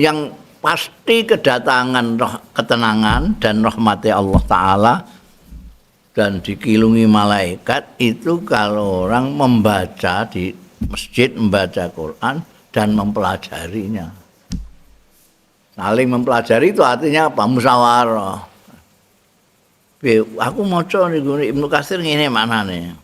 Yang pasti kedatangan roh ketenangan dan rahmati Allah Ta'ala dan dikilungi malaikat itu kalau orang membaca di masjid, membaca Quran dan mempelajarinya. Saling mempelajari itu artinya apa? Musyawarah. Aku maca niku Ibnu Katsir ngene maknane.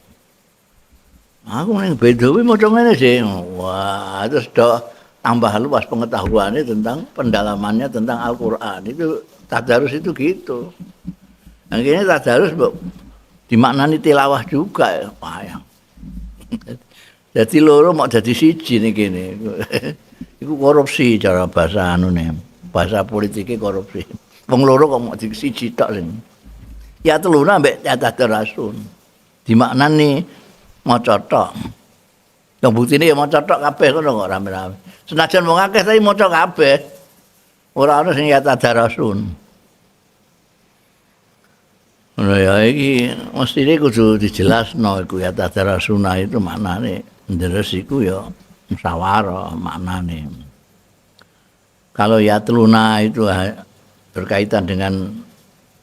Aku ning Bedawi maca ngene sih. Wah, terus do tambah luas pengetahuannya tentang pendalamannya tentang Al-Qur'an. Itu tadarus itu gitu. Yang ini tadarus dimaknani tilawah juga ya. Wah, ya. Jadi loro mau jadi siji nih gini. Iku korupsi cara bahasa anune. Bahasa politiknya korupsi. Wong loro kok mau jadi siji tok sing. Ya teluna ambek ya tadarasun. Dimaknani maca tok. Yang buktine ya maca tok kabeh ngono kok rame-rame. Senajan wong akeh tapi maca kabeh. Ora ono sing ya tadarasun. Ngono ya iki mestine kudu dijelasno iku ya tadarasuna itu maknane. Ndres iku ya musyawarah maknane. Kalau ya teluna itu berkaitan dengan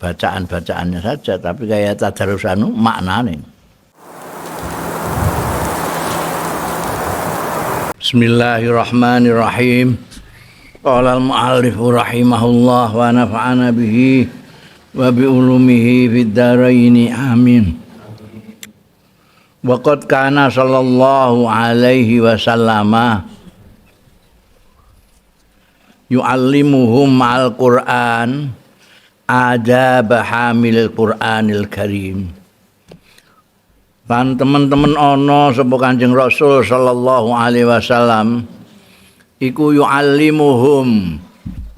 bacaan-bacaannya saja, tapi kayak tadarusanu maknane. Bismillahirrahmanirrahim. Qala al-mu'allif rahimahullah wa nafa'ana bihi wa bi ulumihi fid dharain amin. Waqad kana sallallahu alaihi wasallama yu'allimuhum al-Qur'an adab hamilil Qur'anil Karim. Lan teman-teman ana sapa Kanjeng Rasul sallallahu alaihi wasallam iku yu'allimuhum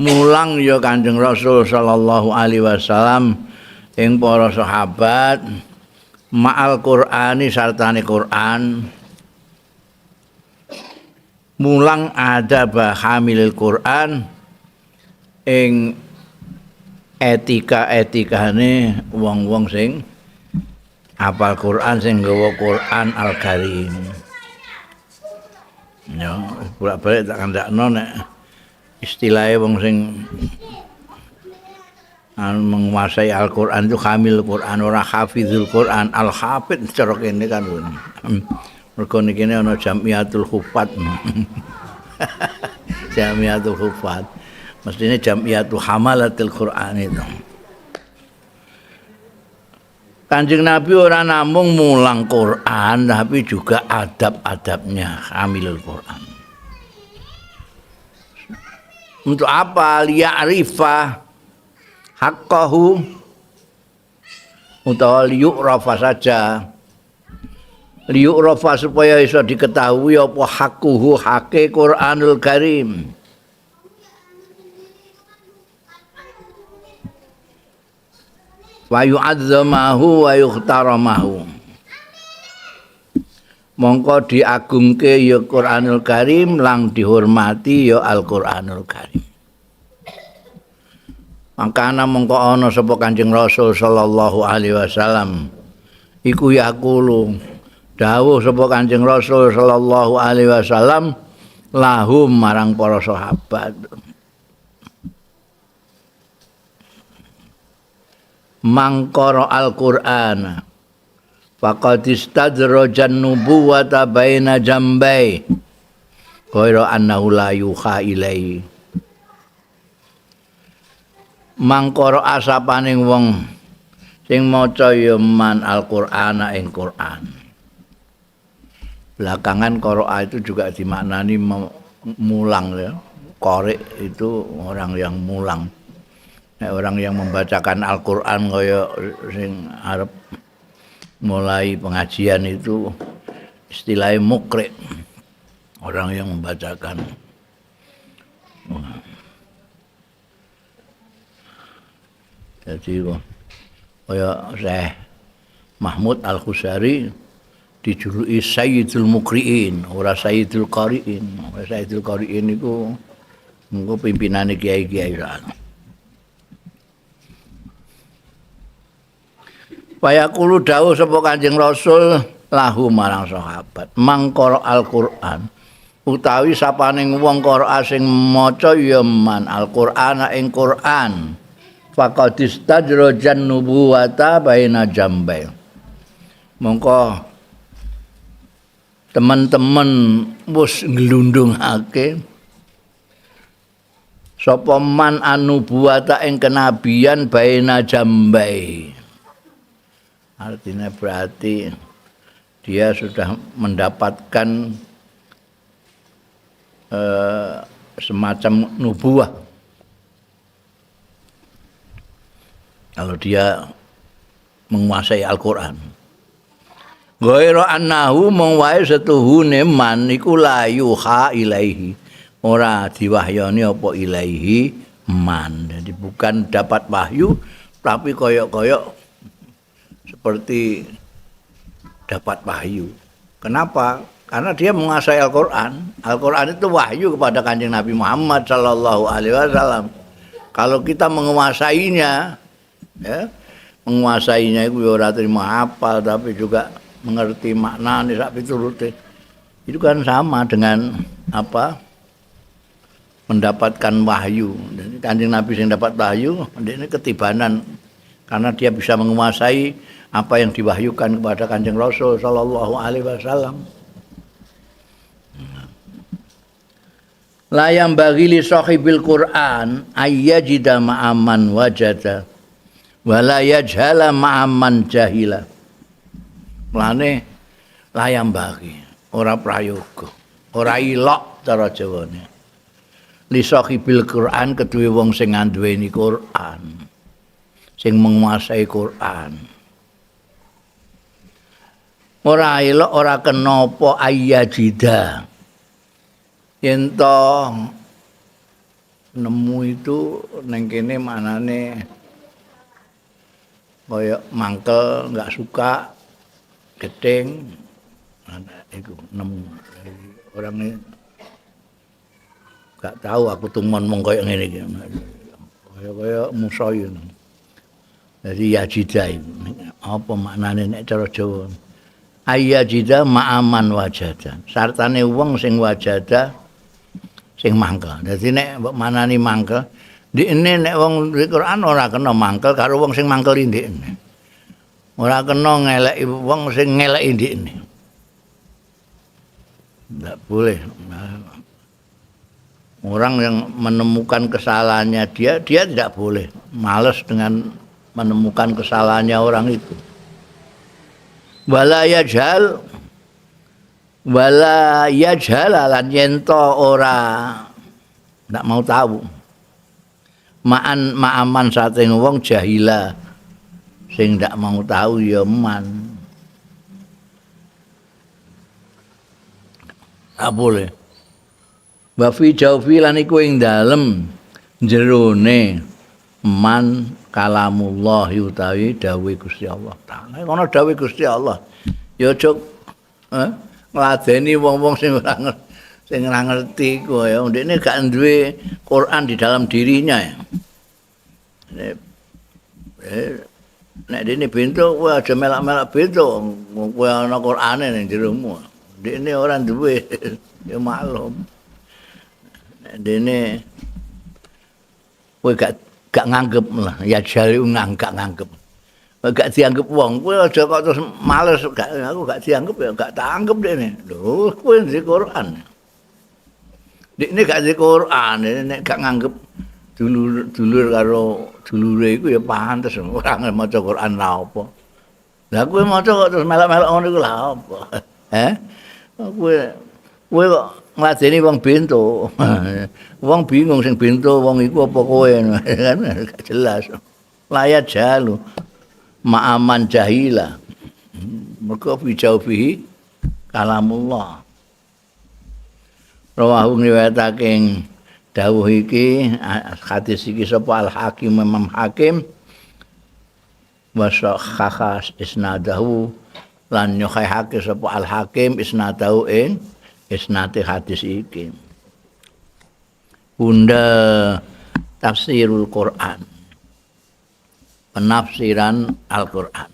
mulang ya Kanjeng Rasul sallallahu alaihi wasallam ing para sahabat ma'al Qur'ani sartane Qur'an mulang adab hamilil Qur'an ing etika-etikane wong-wong sing apal Qur'an sing nggawa Qur'an Al-Karim. Ya, bolak-balik tak kandakno nek istilahe wong sing menguasai Al-Qur'an itu hamil Qur'an ora hafizul Qur'an, al-hafidz cara kene kan. Mergo niki ana Jamiatul Huffaz. Jamiatul Huffaz. Mestine Jamiatul Hamalatil Qur'an itu. Kanjeng Nabi ora namung mulang Quran tapi juga adab-adabnya hamilul Quran. Untuk apa? Liya'rifa haqqahu utawa liyu'rafa saja. Liyu'rafa supaya iso diketahui apa haquhu hake Quranul Karim. Wa yu'azzamahu wa yuhtaramahu. Mongko diagungke ya Quranul Karim lang dihormati ya Al-Quranul Karim. Mangkana mongko ana sapa Kanjeng Rasul sallallahu alaihi wasallam iku yaqulu dawuh sapa Kanjeng Rasul sallallahu alaihi wasallam lahum marang para sahabat. Mangkara Al-Qur'an faqad istadrajan nubuwata baina jambai ghaira annahu la yuha ilaihi. Mangkara asapaning wong sing maca ya man Al-Qur'ana ing Qur'an. Belakangan qiraah itu juga dimaknani mulang ya. Qari itu orang yang mulang. Nek orang yang membacakan Al-Qur'an kaya sing arep mulai pengajian itu istilahnya mukri, orang yang membacakan. Jadi kaya Syekh Mahmud Al-Khusari dijuluki Sayyidul Mukriin, ora Sayyidul Qariin. Sayyidul Qariin iku engko pimpinane kiai-kiai sak. Fayaqulu dawuh sapa Kanjeng Rasul lahu marang sahabat, mangkara Al-Qur'an. Utawi sapaning wong qira'a sing maca ya man Al-Qur'ana ing Qur'an faqad istajrajan nubuwata baina jambai. Mongko teman-teman wis nglundungake sapa man anubuwata ing kenabian baina jambai. Artinya berarti dia sudah mendapatkan semacam nubuah. Kalau dia menguasai Al-Quran. Ghairu annahu mung wae setuhune man iku la yuha ilaihi. Ora diwahyani apa ilaihi man. Jadi bukan dapat wahyu tapi koyok-koyok seperti dapat wahyu. Kenapa? Karena dia menguasai Al-Quran. Al-Quran itu wahyu kepada Kanjeng Nabi Muhammad sallallahu alaihi wasallam. Kalau kita menguasainya, ya, menguasainya itu ora terima hafal tapi juga mengerti maknane sak piturute. Itu kan sama dengan apa? Mendapatkan wahyu. Jadi Kanjeng Nabi sing dapat wahyu, ini ketibanan karena dia bisa menguasai apa yang diwahyukan kepada Kanjeng Rasul sallallahu alaihi wasallam. La yang bagi li sahibil Quran ayyajida ma'aman wajada wa la yajhala ma'aman jahila. Mulane la yang bagi ora prayoga, ora ilok cara Jawane. Li sahibil Quran keduwe wong sing nganduweni Quran, sing menguasai Quran. Ora ilok ora kena apa ayyajida. Yen to nemu itu neng kene maknane kaya mangkel, nggak suka, gething, iku nemu. Orang ini nggak tahu aku tumon mung kaya ngene iki. Kaya-kaya musa ngono. Jadi yajida iku. Apa maknane nek cara Jawa? Ayyajida ma'aman wajada. Sartane wong sing wajada sing mangkel. Dadi nek mbok manani mangkel, ndikne nek wong di Quran ora kena mangkel karo wong sing mangkel ndikne. Ora kena ngeleki wong sing ngeleki ndikne. Ndak boleh. Orang yang menemukan kesalahannya dia, dia tidak boleh males dengan menemukan kesalahannya orang itu. Wala yajhal wala yajhal lan yen to ora ndak mau tahu. Ma'an ma'aman sate wong jahila sing ndak mau tahu ya man. Tak boleh. Wa fi jawfi lan iku ing dalem jerone man kalamullah utawi dawuhe Gusti Allah taala. Ana dawuhe Gusti Allah. Ya aja ngladeni wong-wong sing ora sing ora ngerti iku ya. Ndekne gak duwe Quran di dalam dirinya ya. Nek dene bento kowe aja melak-melak bento, kowe ana Qur'ane ning jeromu. Ndekne ora duwe ya maklum. Nek dene kowe gak nganggep lah, ya jare gak nganggep. Gak dianggep wong, kowe aja kok terus males, gak, aku gak dianggep ya gak tak anggep dekne. Lho, kowe ndek Quran. Dekne gak ndek Quran, nek gak nganggep dulur karo dulure iku ya pantes ora maca Quran lha apa. Lah kowe maca kok terus melok-melok ngono iku lha apa? Heh? Kowe kok ngladeni wong bento. Wong bingung sing bento wong iku apa kowe kan gak jelas. Layat jalu ma'aman jahila. Mergo fi jaufihi kalamullah. Rawahu ngriwayatake dawuh iki hadis iki sapa Al-Hakim Imam Hakim wa sahhaha isnadahu lan nyahihake sapa Al-Hakim isnadahu ing isnate hadis iki. Bunda tafsirul Quran, penafsiran Al-Quran.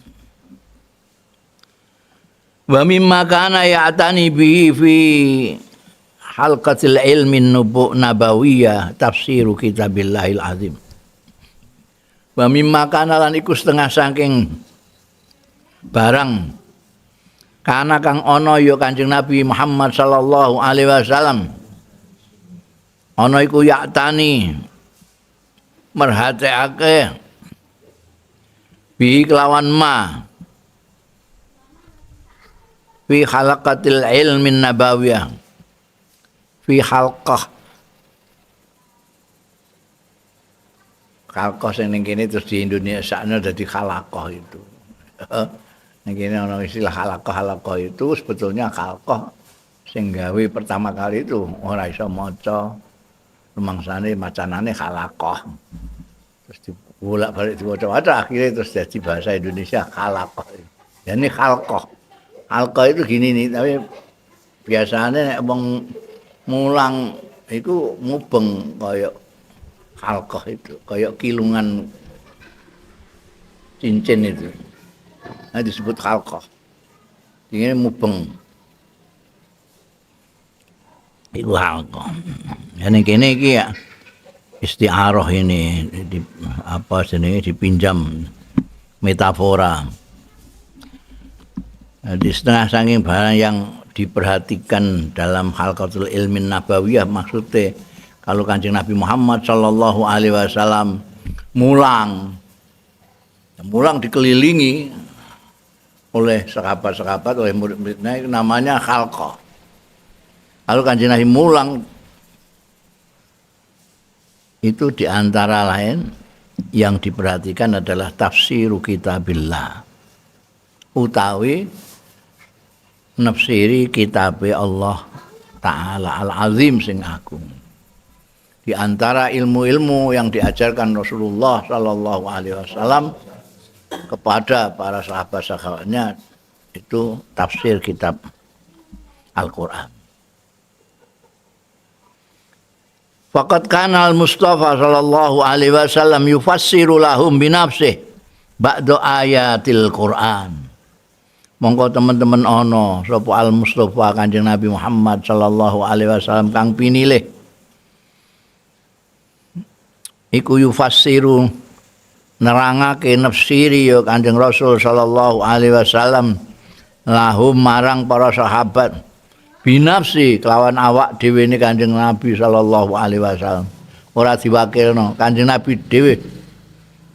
Wa mimma kana ya'tani bihi fi halqatil ilmi nabawiyah tafsiru kitabillahil azim. Wa mimma kana lan iku setengah saking barang kana kang ana ya Kanjeng Nabi Muhammad sallallahu alaihi wasallam ana iku yaktani merhatekake bi kelawan ma fi halaqatil ilmi nabawiyah fi halqah halqah sing ning kene terus di Indonesia sakno dadi halaqah itu. Ning kene ana istilah halaqah, halaqah itu sebetulnya halqah sing gawe pertama kali itu ora iso maca rumangsane macanane halaqah. Terus dibolak-balik diwaca-waca akhirnya terus jadi bahasa Indonesia halaqah. Ya ini halqah. Halqah itu gini nih, tapi biasanya nek wong mulang iku mubeng kaya halqah itu, kaya kilungan cincin itu. Nah, disebut halqah. Ini mubeng. Iku halqah. Ya ning kene iki ya isti'arah ini di, apa jenenge dipinjam metafora. Di setengah saking barang yang diperhatikan dalam halqatul ilmin nabawiyah, maksudnya kalau Kanjeng Nabi Muhammad sallallahu alaihi wasallam mulang dikelilingi oleh sahabat-sahabat, oleh murid-muridnya, namanya halqah. Kalau Kanjeng Nabi mulang itu diantara lain yang diperhatikan adalah tafsiru kitabillah, utawi nafsiri kitabe Allah Ta'ala al-Azim sing agung. Di antara ilmu-ilmu yang diajarkan Rasulullah sallallahu alaihi wasallam kepada para sahabat-sahabatnya itu tafsir kitab Al-Qur'an. Faqad kana al-Mustafa sallallahu alaihi wasallam yufassiru lahum bi nafsihi ba'da ayatil Qur'an. Monggo teman-teman ana sapa al-Mustafa Kanjeng Nabi Muhammad sallallahu alaihi wasallam kang pinilih iku yufassiru nerangake nafsiri ya Kanjeng Rasul sallallahu alaihi wasallam lahum marang para sahabat binafsi kelawan awak dhewe ne Kanjeng Nabi sallallahu alaihi wasallam. Ora diwakilno, Kanjeng Nabi dhewe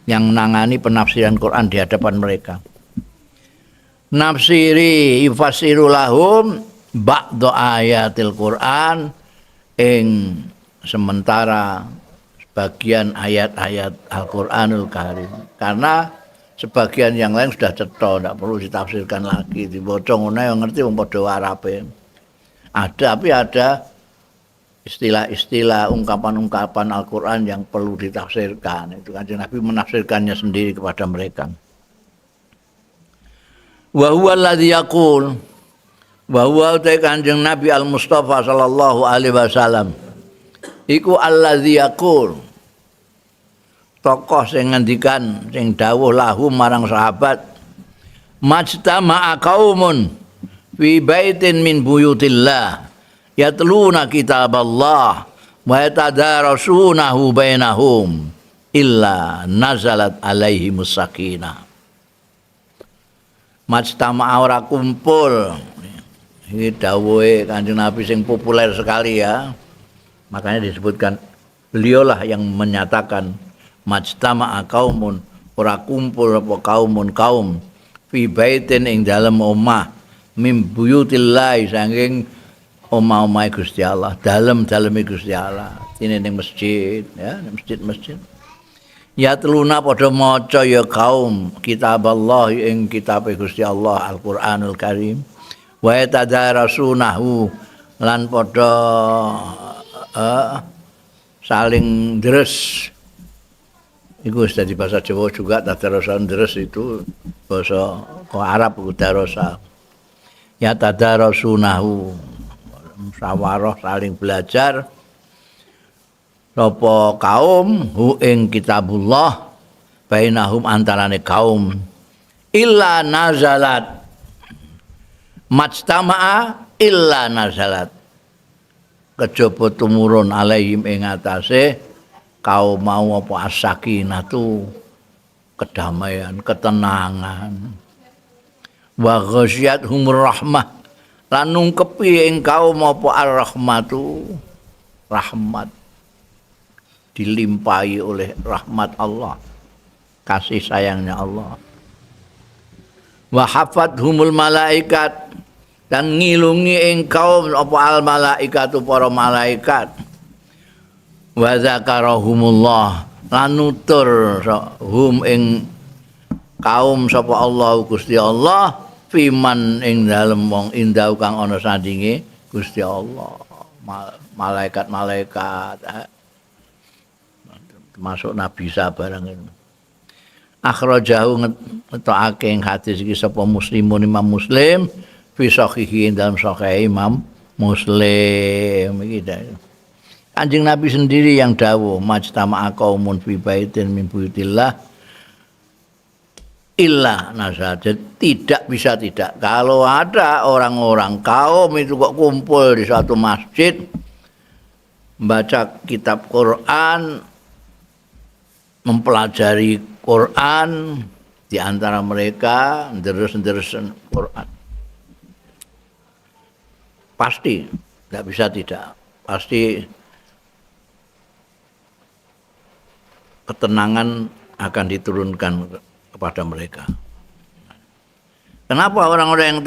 yang menangani penafsiran Quran di hadapan mereka. Nafsiri yufassiru lahum ba'da ayatil Quran ing sementara sebagian ayat-ayat Al-Qur'anul Karim. Karena sebagian yang lain sudah cetha, ndak perlu ditafsirkan lagi, diwaca ngono ya ngerti wong padha Arabe. Ada, tapi ada istilah-istilah, ungkapan-ungkapan Al-Qur'an yang perlu ditafsirkan. Itu Kanjeng Nabi menafsirkannya sendiri kepada mereka. Wa huwa alladzi yaqul wa huwa Kanjeng Nabi Al-Mustafa sallallahu alaihi wasallam iku alladzi yaqul tokoh sing ngendikan sing dawuh lahu marang sahabat majtama'a qaumun fi baitin min buyutillah yatluna kitaballah wa yatadarasunahu bainahum illa nazalat alaihimus sakinah. Majtama'a ora kumpul. Ini dawuhe Kanjeng Nabi sing populer sekali ya. Makanya disebutkan beliaulah yang menyatakan majtama'a qaumun ora kumpul apa kaumun kaum fi baitin ing dalem omah mim buyutillah saking omah-omahe Gusti Allah, dalem-daleme Gusti Allah. Ini ning masjid ya, masjid-masjid. Ya teluna padha maca ya kaum kitab Allah ing kitabe Gusti Allah Al-Qur'anul Karim wa yatadarasunahu lan padha saling deres. Iku wis dadi bahasa Jawa juga tadarusan deres itu bahasa Arab darasa. Ya tadarasunahu musyawarah saling belajar sapa kaum hu ing kitabullah bainahum antarane kaum illa nazalat majtama'a illa nazalat kejaba tumurun alaihim ing atase kaum mau apa as-sakinatu kedamaian, ketenangan. Wa ghasyiyatuhumur rahmah lan nungkepi ing kaum apa ar-rahmatu rahmat, dilimpahi oleh rahmat Allah, kasih sayangnya Allah. Wa hafathumul malaikat dan ngilungi ing kaum apa al malaikatu para malaikat. Wa zakarahumullah lan nutur hum ing kaum sapa Allah Gusti Allah fiman ing dalem wong indau kang ana sandinge Gusti Allah. Malaikat-malaikat termasuk Nabi Isa barang itu. Akhrajahu ngetokake ing hadis iki sapa Muslimun Imam Muslim fi sahihi dalam sahih Imam Muslim iki. Kanjeng Nabi sendiri yang dawuh majtama'a qaumun fi baitin min buyutillah illa nazal. Tidak bisa tidak. Kalau ada orang-orang kaum itu kok kumpul di suatu masjid membaca kitab Quran, mempelajari Quran, di antara mereka terus-terus Quran. Pasti, tidak bisa tidak. Pasti ketenangan akan diturunkan kepada mereka. Kenapa orang-orang yang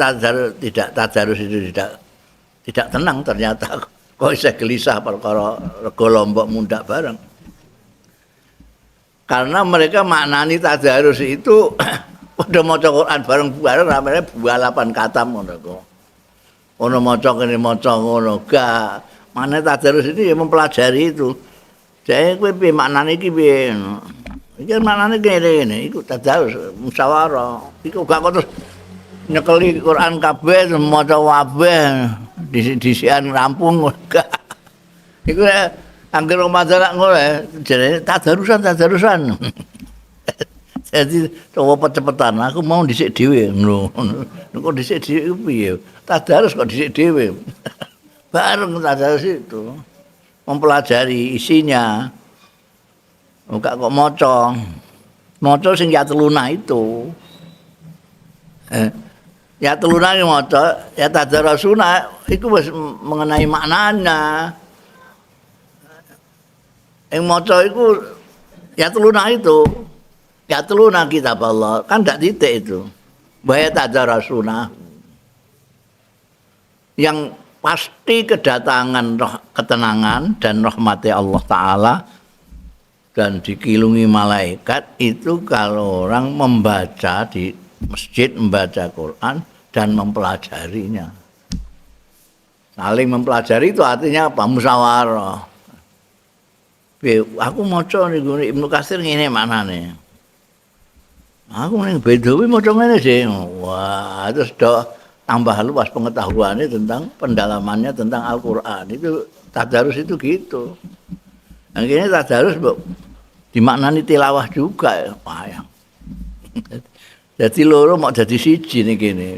tidak tadarus itu tidak tenang ternyata? Kok bisa gelisah perkara rego lombok mundak bareng? Karena mereka maknani tadarus itu padha maca Quran bareng-bareng ramene balapan katam ngono kok. Ono maca kene maca ngono gak. Maknane tadarus itu ya mempelajari itu. Jadi kowe piye maknane iki piye? Iki maknane kene ngene, iku tadarus musyawarah. Iku gak kok terus nyekeli Quran kabeh maca kabeh disian rampung gak. Iku angger Ramadan lak ngono jenenge tadarusan. Jadi coba cepet-cepetan aku mau dhisik dhewe ngono. Kok dhisik dhewe piye? Tadarus kok dhisik dhewe. Bareng tadarus itu mempelajari isinya. Enggak kok maca. Maca sing ya teluna itu. Ya teluna yang maca, ya tadarusuna iku wis mengenai maknanya. Yang maca iku ya teluna itu. Ya teluna kitab Allah, kan ndak titik itu. Wa tadarusuna. Yang pasti kedatangan roh, ketenangan dan rahmati Allah Ta'ala dan dikilungi malaikat itu kalau orang membaca di masjid, membaca Quran dan mempelajarinya. Saling mempelajari itu artinya apa? Musyawarah. Aku maca niku Ibnu Katsir ngene maknane. Aku ning Bedawi maca ngene sih. Wah, terus do tambah luas pengetahuannya tentang pendalamannya tentang Al-Qur'an. Itu tadarus itu gitu. Yang ini tadarus dimaknani tilawah juga ya. Wah, ya. Jadi loro mau jadi siji nih gini.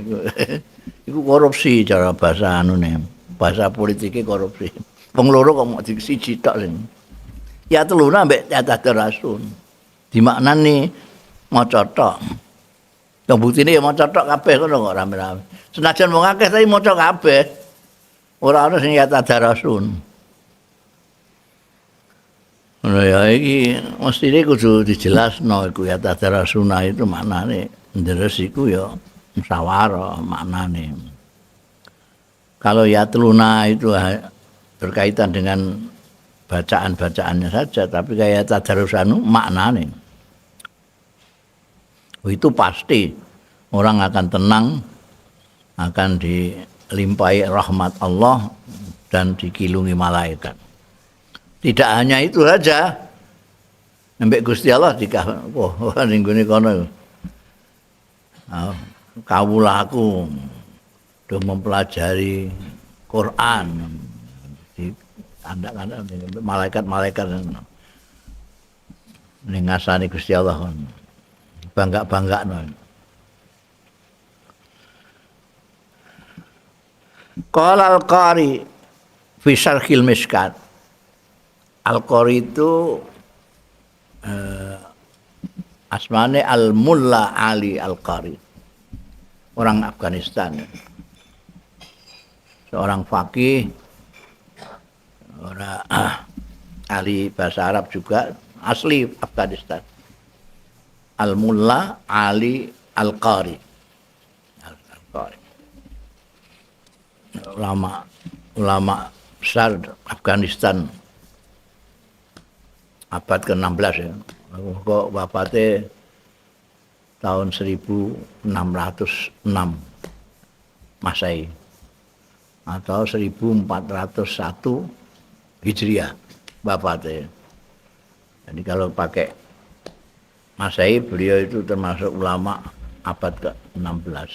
Iku korupsi cara bahasa anu nih. Bahasa politiknya korupsi. Wong loro kok mau jadi siji tok sing. Ya teluna ambek ya tadarasun. Dimaknani maca tok. Yang buktine ya maca tok kabeh ngono kok rame-rame. Senajan wong akeh tapi maca kabeh. Ora ono sing ya tadarasun. Ngono ya iki mestine kudu dijelasno iku ya tadarasuna itu maknane. Ndres iku ya musyawarah maknane. Kalau ya teluna itu berkaitan dengan bacaan-bacaannya saja, tapi kayak tadarusanu maknane. Itu pasti orang akan tenang, akan dilimpahi rahmat Allah dan dikilungi malaikat. Tidak hanya itu saja, ambek Gusti Allah dikah, wah ning gone kono. Kawula aku do mempelajari Quran di kandak-kandak malaikat-malaikat ning ngasani Gusti Allah bangga-banggakno. Qala al-Qari Fi Syarhil Mishkat. Al-Qari itu asmane Al-Mulla Ali Al-Qari. Orang Afghanistan. Seorang faqih, orang ahli bahasa Arab juga, asli Afghanistan. Al-Mulla Ali Al-Qari. Al-Qari. Ulama besar Afghanistan abad ke-16 ya. Kok wafatnya tahun 1606 Masehi atau 1401 Hijriah wafatnya. Jadi kalau pakai Masehi beliau itu termasuk ulama abad ke-16.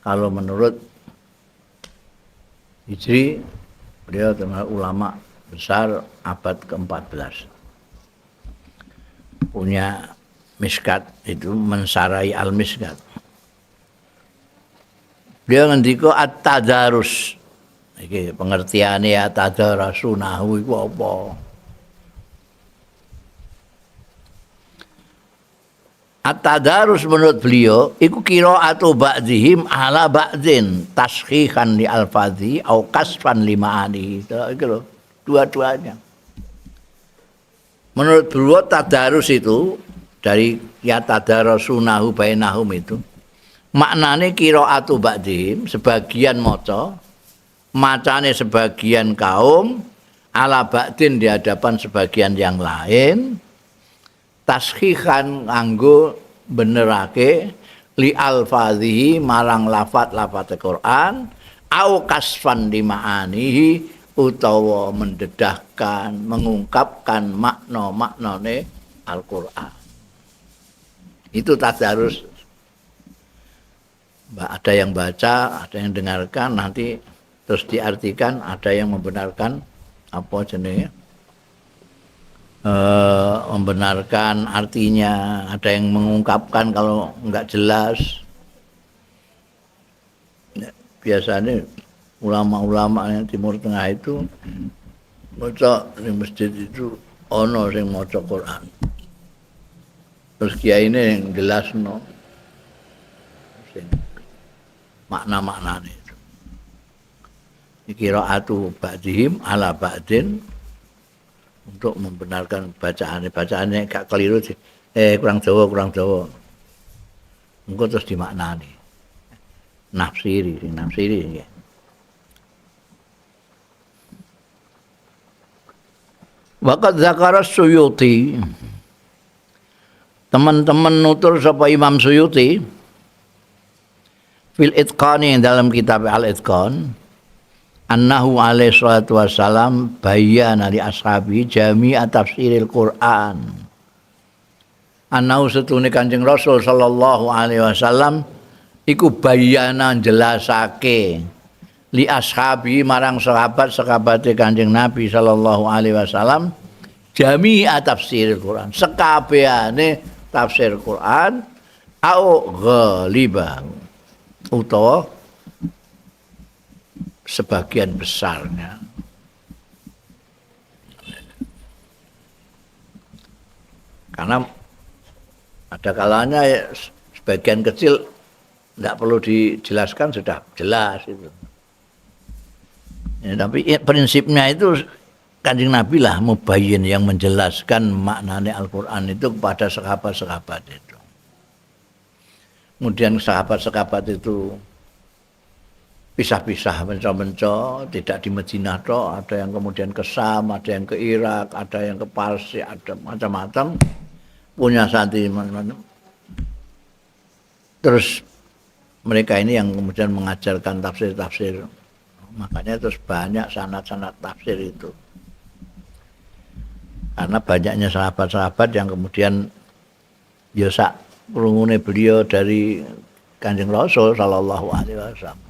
Kalau menurut Hijri beliau termasuk ulama besar abad ke-14. Punya Miskat itu mensarai Al-Miskat. Beliau ngendika at-tadarus. Iki pengertiane at-tadarasunahu iku apa? At-tadarus menurut beliau iku qira'atu ba'dihim ala ba'din tashihan li alfazi au kasfan li ma'ani. Iku lho, dua-duanya. Menurut beliau tadarus itu dari ya tadarasunahu bainahum itu maknane qira'atu ba'dihim, sebagian maca, macane sebagian kaum ala ba'din di hadapan sebagian yang lain, tashihan nganggo benerake li alfazihi marang lafat-lafat Quran au kasfan li ma'anihi utawa mendedahkan, mengungkapkan makna-maknane Al-Qur'an. Itu tadarus. Ada yang baca, ada yang dengarkan, nanti terus diartikan, ada yang membenarkan apa jenenge? Membenarkan artinya, ada yang mengungkapkan kalau enggak jelas. Biasanya ulama-ulama yang Timur Tengah itu maca di masjid itu ono sing maca Quran. Terus kiai ini yang jelasno sing makna-maknane itu. Qira'atu ba'dihim ala ba'din untuk membenarkan bacaannya, bacaannya gak keliru, kurang dawa, engko terus dimaknani. Nafsiri, nafsiri ya. Waqad zakara Suyuti, teman-teman nutur sapa Imam Suyuti fil Itqani dalam kitab Al-Itqan, annahu alaihi salatu wassalam bayyana li ashabi jami'a tafsiril Qur'an. Annahu setune Kanjeng Rasul sallallahu alaihi wasallam iku bayyana jelasake li ashabi marang sahabat-sahabate Kanjeng Nabi sallallahu alaihi wasallam jami'a tafsiril Qur'an, sekabehane tafsir Qur'an au ghaliba utawa sebagian besarnya. Karena ada kalanya sebagian kecil tidak perlu dijelaskan, sudah jelas itu. Ya, tapi prinsipnya itu Kanjeng Nabi lah mubayyin yang menjelaskan maknanya Al-Quran itu kepada sahabat-sahabat itu. Kemudian sahabat-sahabat itu pisah-pisah, menco-menco, tidak di Madinah toh, ada yang kemudian ke Sam, ada yang ke Irak, ada yang ke Parsi, ada macam-macam, punya santri macam-macam. Terus mereka ini yang kemudian mengajarkan tafsir-tafsir. Makanya terus banyak sanad-sanad tafsir itu. Karena banyaknya sahabat-sahabat yang kemudian ya sak krungune beliau dari Kanjeng Rasul sallallahu alaihi wasallam.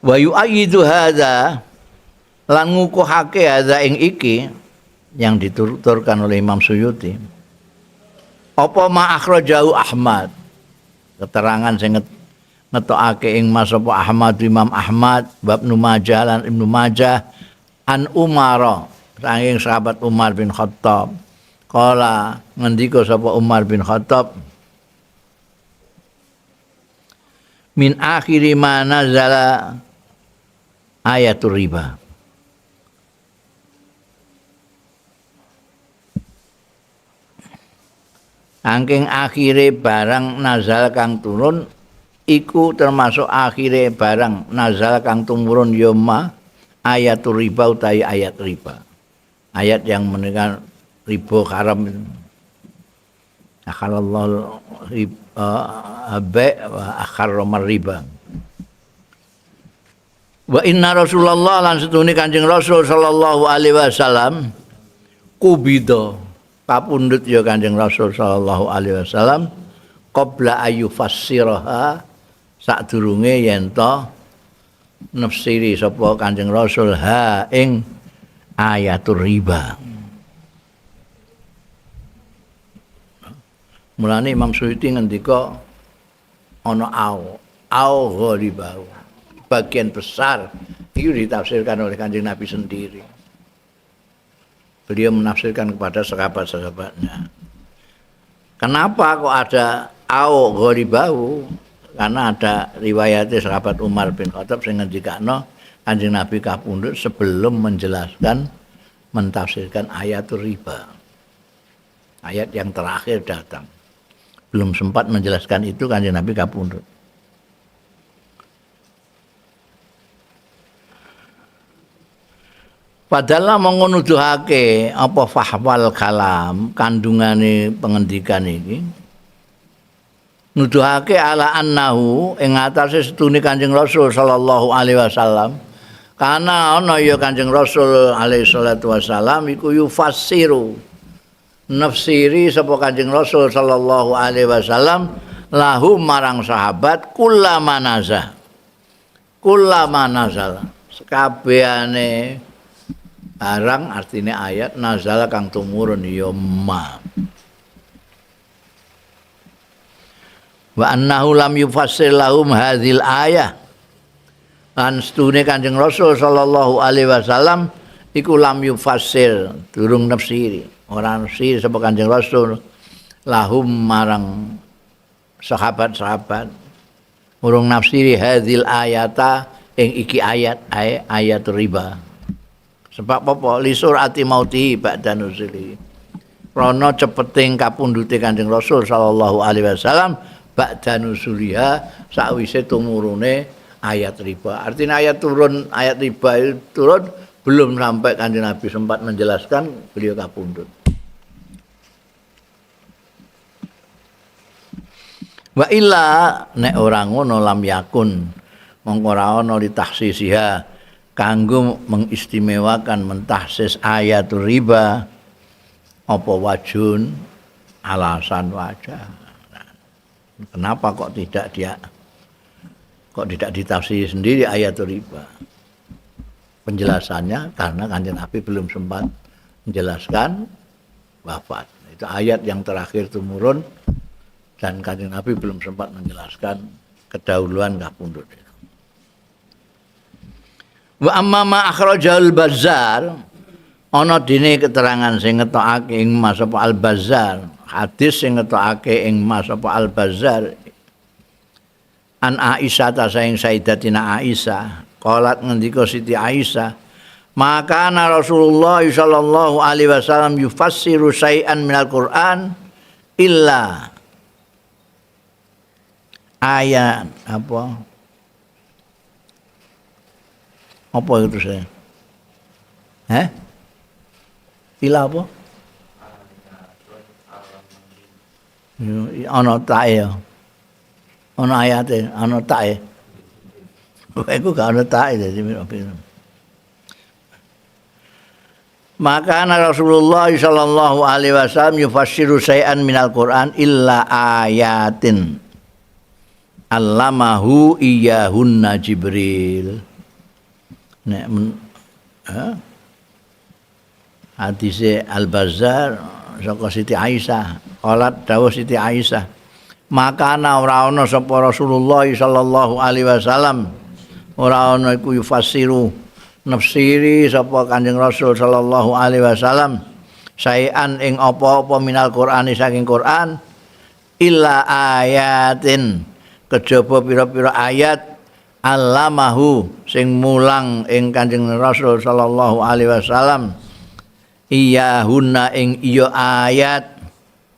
Wa yu'ayyidu hadza lan ngukuhake hadza ing iki yang dituturkan oleh Imam Suyuti. Apa ma akhrajahu Ahmad? Keterangan sing ngetokake ing Mas sapa Ahmad Imam Ahmad wa Ibnu Majah lan Ibnu Majah an Umar saking sahabat Umar bin Khattab. Kala ngendika sapa Umar bin Khattab min akhiri ma nazala ayatul riba. Angking akhire barang nazal kang turun iku termasuk akhire barang nazal kang tumurun yoma ayatul riba utawi ayat riba. Ayat yang menekan riba haram. Akhalallahu bai' wa akharramar riba. Wa inna Rasulullah lan setune Kanjeng Rasul sallallahu alaihi wasallam kubida kapundhut ya Kanjeng Rasul sallallahu alaihi wasallam qabla ayufassiraha sadurunge yen to nafsiri sapa Kanjeng Rasul ha ing ayatul riba. Mulane Imam Suyuti ngendika ana au au ghaliba, bagian besar itu ditafsirkan oleh Kanjeng Nabi sendiri. Beliau menafsirkan kepada sahabat-sahabatnya. Kenapa kok ada au ghalibahu? Karena ada riwayatnya sahabat Umar bin Khattab sing ngendikakno Kanjeng Nabi kapundhut sebelum menjelaskan mentafsirkan ayatul riba. Ayat yang terakhir datang. Belum sempat menjelaskan itu Kanjeng Nabi kapundhut. Padahal mengunuduhake apa fahwal kalam kandungane pengendikan iki nuduhake ala annahu ing atase setune Kanjeng Rasul sallallahu alaihi wasallam kana ana ya Kanjeng Rasul alaihi salatu wasallam iku yufassiru nafsiri sapa Kanjeng Rasul sallallahu alaihi wasallam lahu marang sahabat kullama nazal kullama nazal sekabehane barang artinya ayat nazala kang tumurun ya ma wa annahu lam yufassir lahum hadhil ayah lan setune Kanjeng Rasul sallallahu alaihi wasallam iku lam yufassir durung nafsiri ora nafsiri sapa Kanjeng Rasul lahum marang sahabat-sahabat urung nafsiri hadhil ayata ing iki ayat ayat riba. Sebab apa? Li surati mauti ba'da nuzuli. Rono cepeting kapundhute Kanjeng Rasul sallallahu alaihi wasallam ba'da nuzuliha sakwise tumurune ayat riba. Artinya ayat turun, ayat riba itu turun belum sampai Kanjeng Nabi sempat menjelaskan beliau kapundhut. Wa illa nek ora ngono lam yakun mongko ora ana litahsisiha kanggo mengistimewakan mentahsis ayat riba apa wajun alasan wajah. Kenapa kok tidak dia kok tidak ditafsir sendiri ayat riba? Penjelasannya karena Kanjeng Nabi belum sempat menjelaskan wafat. Itu ayat yang terakhir tumurun dan Kanjeng Nabi belum sempat menjelaskan kedahuluan kapundhut. Wa amma ma akhrajal Bazzar ana dene keterangan sing ngetokake ing Mas apa Al Bazzar, hadis sing ngetokake ing Mas apa Al Bazzar an Aisyah ta saing Sayyidatina Aisyah, qalat ngendika Siti Aisyah, maka ana Rasulullah sallallahu alaihi wasallam yufassiru syai'an minal Qur'an illa ayat apa apa itu saya? Heh? Ila apa? Ana tae ya. Ana ayate, ana tae. Iku gak ana tae dadi. Maka Rasulullah sallallahu alaihi wasallam yufassiru syai'an minal Qur'an illa ayatin allamahu iyyahunna Jibril. Nek hadise Al-Bazzar saka Siti Aisyah, qalat dawuh Siti Aisyah, Makana ora ana sapa Rasulullah sallallahu alaihi wasallam ora ana iku yufasiru nafsiri sapa Kanjeng Rasul sallallahu alaihi wasallam saean ing apa-apa minal Qur'ani saking Qur'an illa ayatin kejaba pira-pira ayat allamahu sing mulang ing Kanjeng Rasul sallallahu alaihi wasallam iyahunna ing iya ayat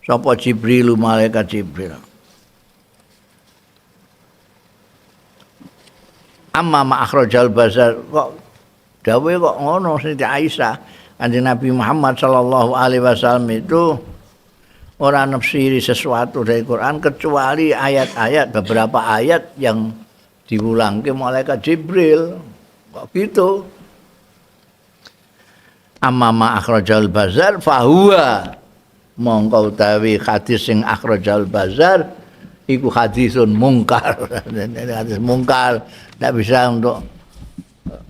sapa Jibril malaikat Jibril. Amma ma akhrajal Bazar kok dawuhe kok ngono Siti Aisyah Kanjeng Nabi Muhammad sallallahu alaihi wasallam itu ora nafsiri sesuatu dari Quran kecuali ayat-ayat beberapa ayat yang diulangke malaikat Jibril kok gitu. Amma ma akhrajal Bazar fahuwa mongko utawi hadis sing akhrajal Bazar iku hadisun mungkar. Hadis mungkar ndak bisa untuk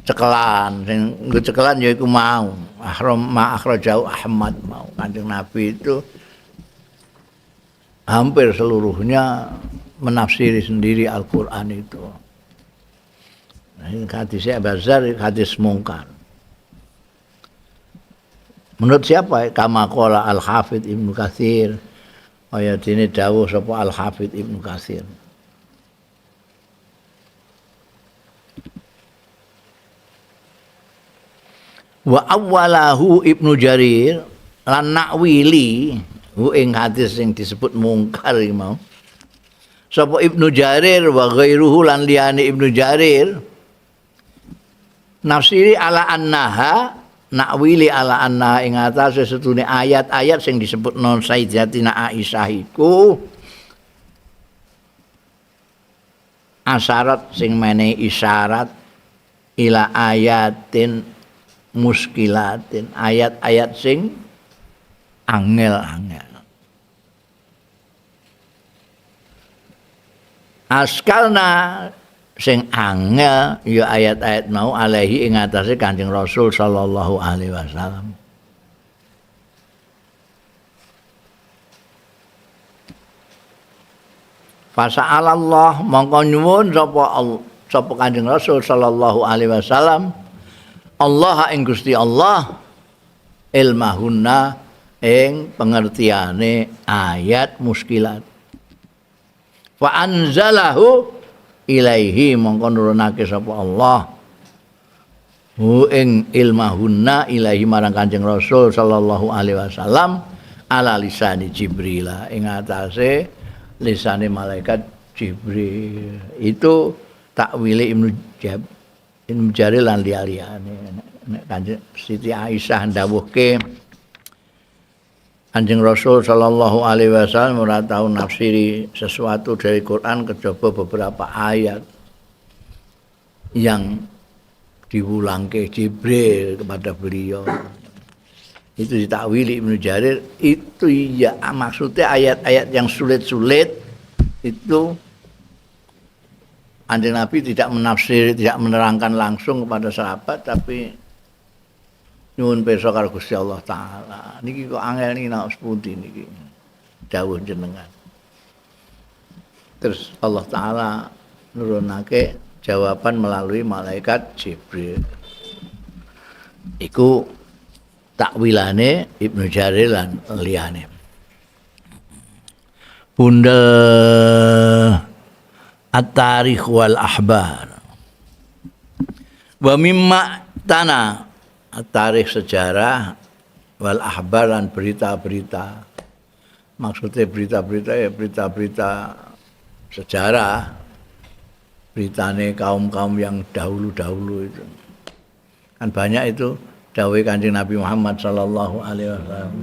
cekelan. Sing nggo cekelan ya iku mau. Ahram ma akhrajau Ahmad mau. Kanjeng Nabi itu hampir seluruhnya menafsiri sendiri Al-Qur'an itu. Nah, ini hadisnya Bazar hadis mungkar. Menurut siapa? Kama qala Al-Hafidz Ibnu Katsir. Ayat ini dawuh sapa Al-Hafidz Ibnu Katsir. Wa awwalahu Ibnu Jarir lan nakwili hu ing hadis sing disebut mungkar iki mau. Sapa Ibnu Jarir wa ghairuhu lan liyane Ibnu Jarir nafsiri ala annaha nakwili ala anna ing atase setune ayat-ayat sing disebut non Sayyidatina Aisyah iku asyarat sing menehi isyarat ila ayatin muskilatin ayat-ayat sing angel-angel. Askalna sing angel ya ayat-ayat mau alaihi ing atase Kanjeng Rasul sallallahu alaihi wasallam. Fasa'alallah mongko nyuwun sapa Kanjeng Rasul sallallahu alaihi wasallam Allah ing Gusti Allah ilmahunna ing pengertiane ayat muskilat. Fa anzalahu ilaihi mongko nurunake sapa Allah hu ing ilmahunna ilaihi marang Kanjeng Rasul sallallahu alaihi wasallam ala lisani Jibril ing atase lisane malaikat Jibril. Itu takwile Ibnu Jarir lan liya-liyane. Nek Kanjeng Siti Aisyah ndawuhke Kanjeng Rasul sallallahu alaihi wasallam ora tau nafsiri sesuatu dari Quran kejaba beberapa ayat yang diwulangke Jibril kepada beliau. Itu ditakwili Ibnu Jarir itu ya maksudnya ayat-ayat yang sulit-sulit itu Kanjeng Nabi tidak menafsiri, tidak menerangkan langsung kepada sahabat, tapi nyuwun pirsa karo Gusti Allah Taala. Niki kok angel niki nek sepundi niki dawuh jenengan. Terus Allah Taala nurunake jawaban melalui malaikat Jibril. Iku takwilane Ibnu Jarir lan liyane. Bunda At-Tarikh wal Ahbar. Wa mimma tanah tarikh sejarah wal ahbar lan berita-berita. Maksudnya berita-berita ya berita-berita sejarah, beritane kaum-kaum yang dahulu-dahulu itu. Kan banyak itu dawuh Kanjeng Nabi Muhammad sallallahu alaihi wasallam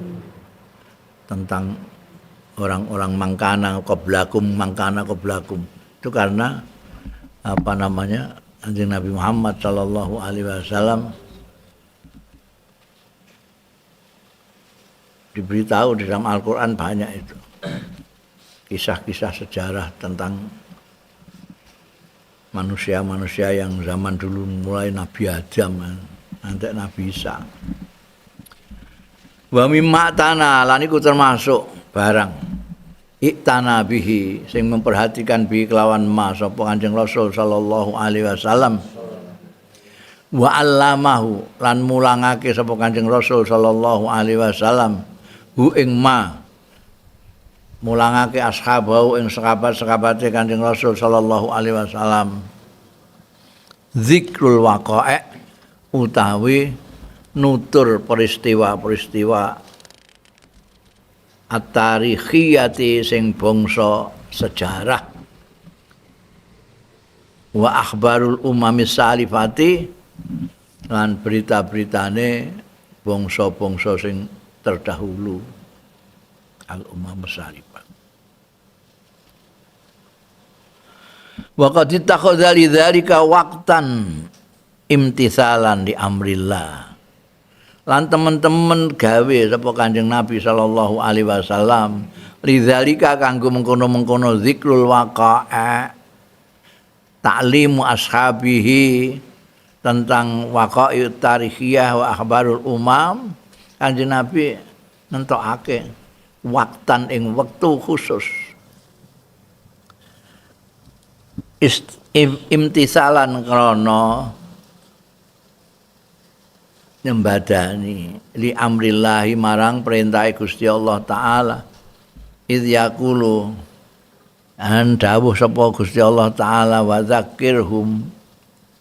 tentang orang-orang mangkana qoblakum mangkana qoblakum. Itu karena apa namanya? Kanjeng Nabi Muhammad sallallahu alaihi wasallam diberitahu di dalam Al-Quran banyak itu kisah-kisah sejarah tentang manusia-manusia yang zaman dulu mulai Nabi Adam nanti Nabi Isa. Wa mimma tanah lan iku termasuk barang Iktana bihi sing memperhatikan bi kelawan ma sapa Kanjeng Rasul sallallahu alaihi wasallam wa allamahu lan mulangake sapa Kanjeng Rasul sallallahu alaihi wasallam hu ing ma mulangake ashabahu ing sahabat-sahabate Kanjeng Rasul sallallahu alaihi wasallam zikrul waqa'i utawi nutur peristiwa-peristiwa at-tarikhiyati sing bangsa sejarah wa akhbarul umami salifati lan berita-beritane bangsa-bangsa sing terdahulu al umam salifah wa qad ittakhadha lidzalika waqtan imtithalan li amrillah lan temen-temen gawe sapa Kanjeng Nabi sallallahu alaihi wasallam lidzalika kanggo mengkono-mengkono zikrul waqa'a ta'limu ashabihi tentang waqa'i tarikhiyah wa akhbarul umam. Kanjeng Nabi nentokake waktan ing wektu khusus imtisalan krana nyembadani li amrillahi marang perintah Gusti Allah taala idz yaqulu an dawuh sapa Gusti Allah taala wa zakkirhum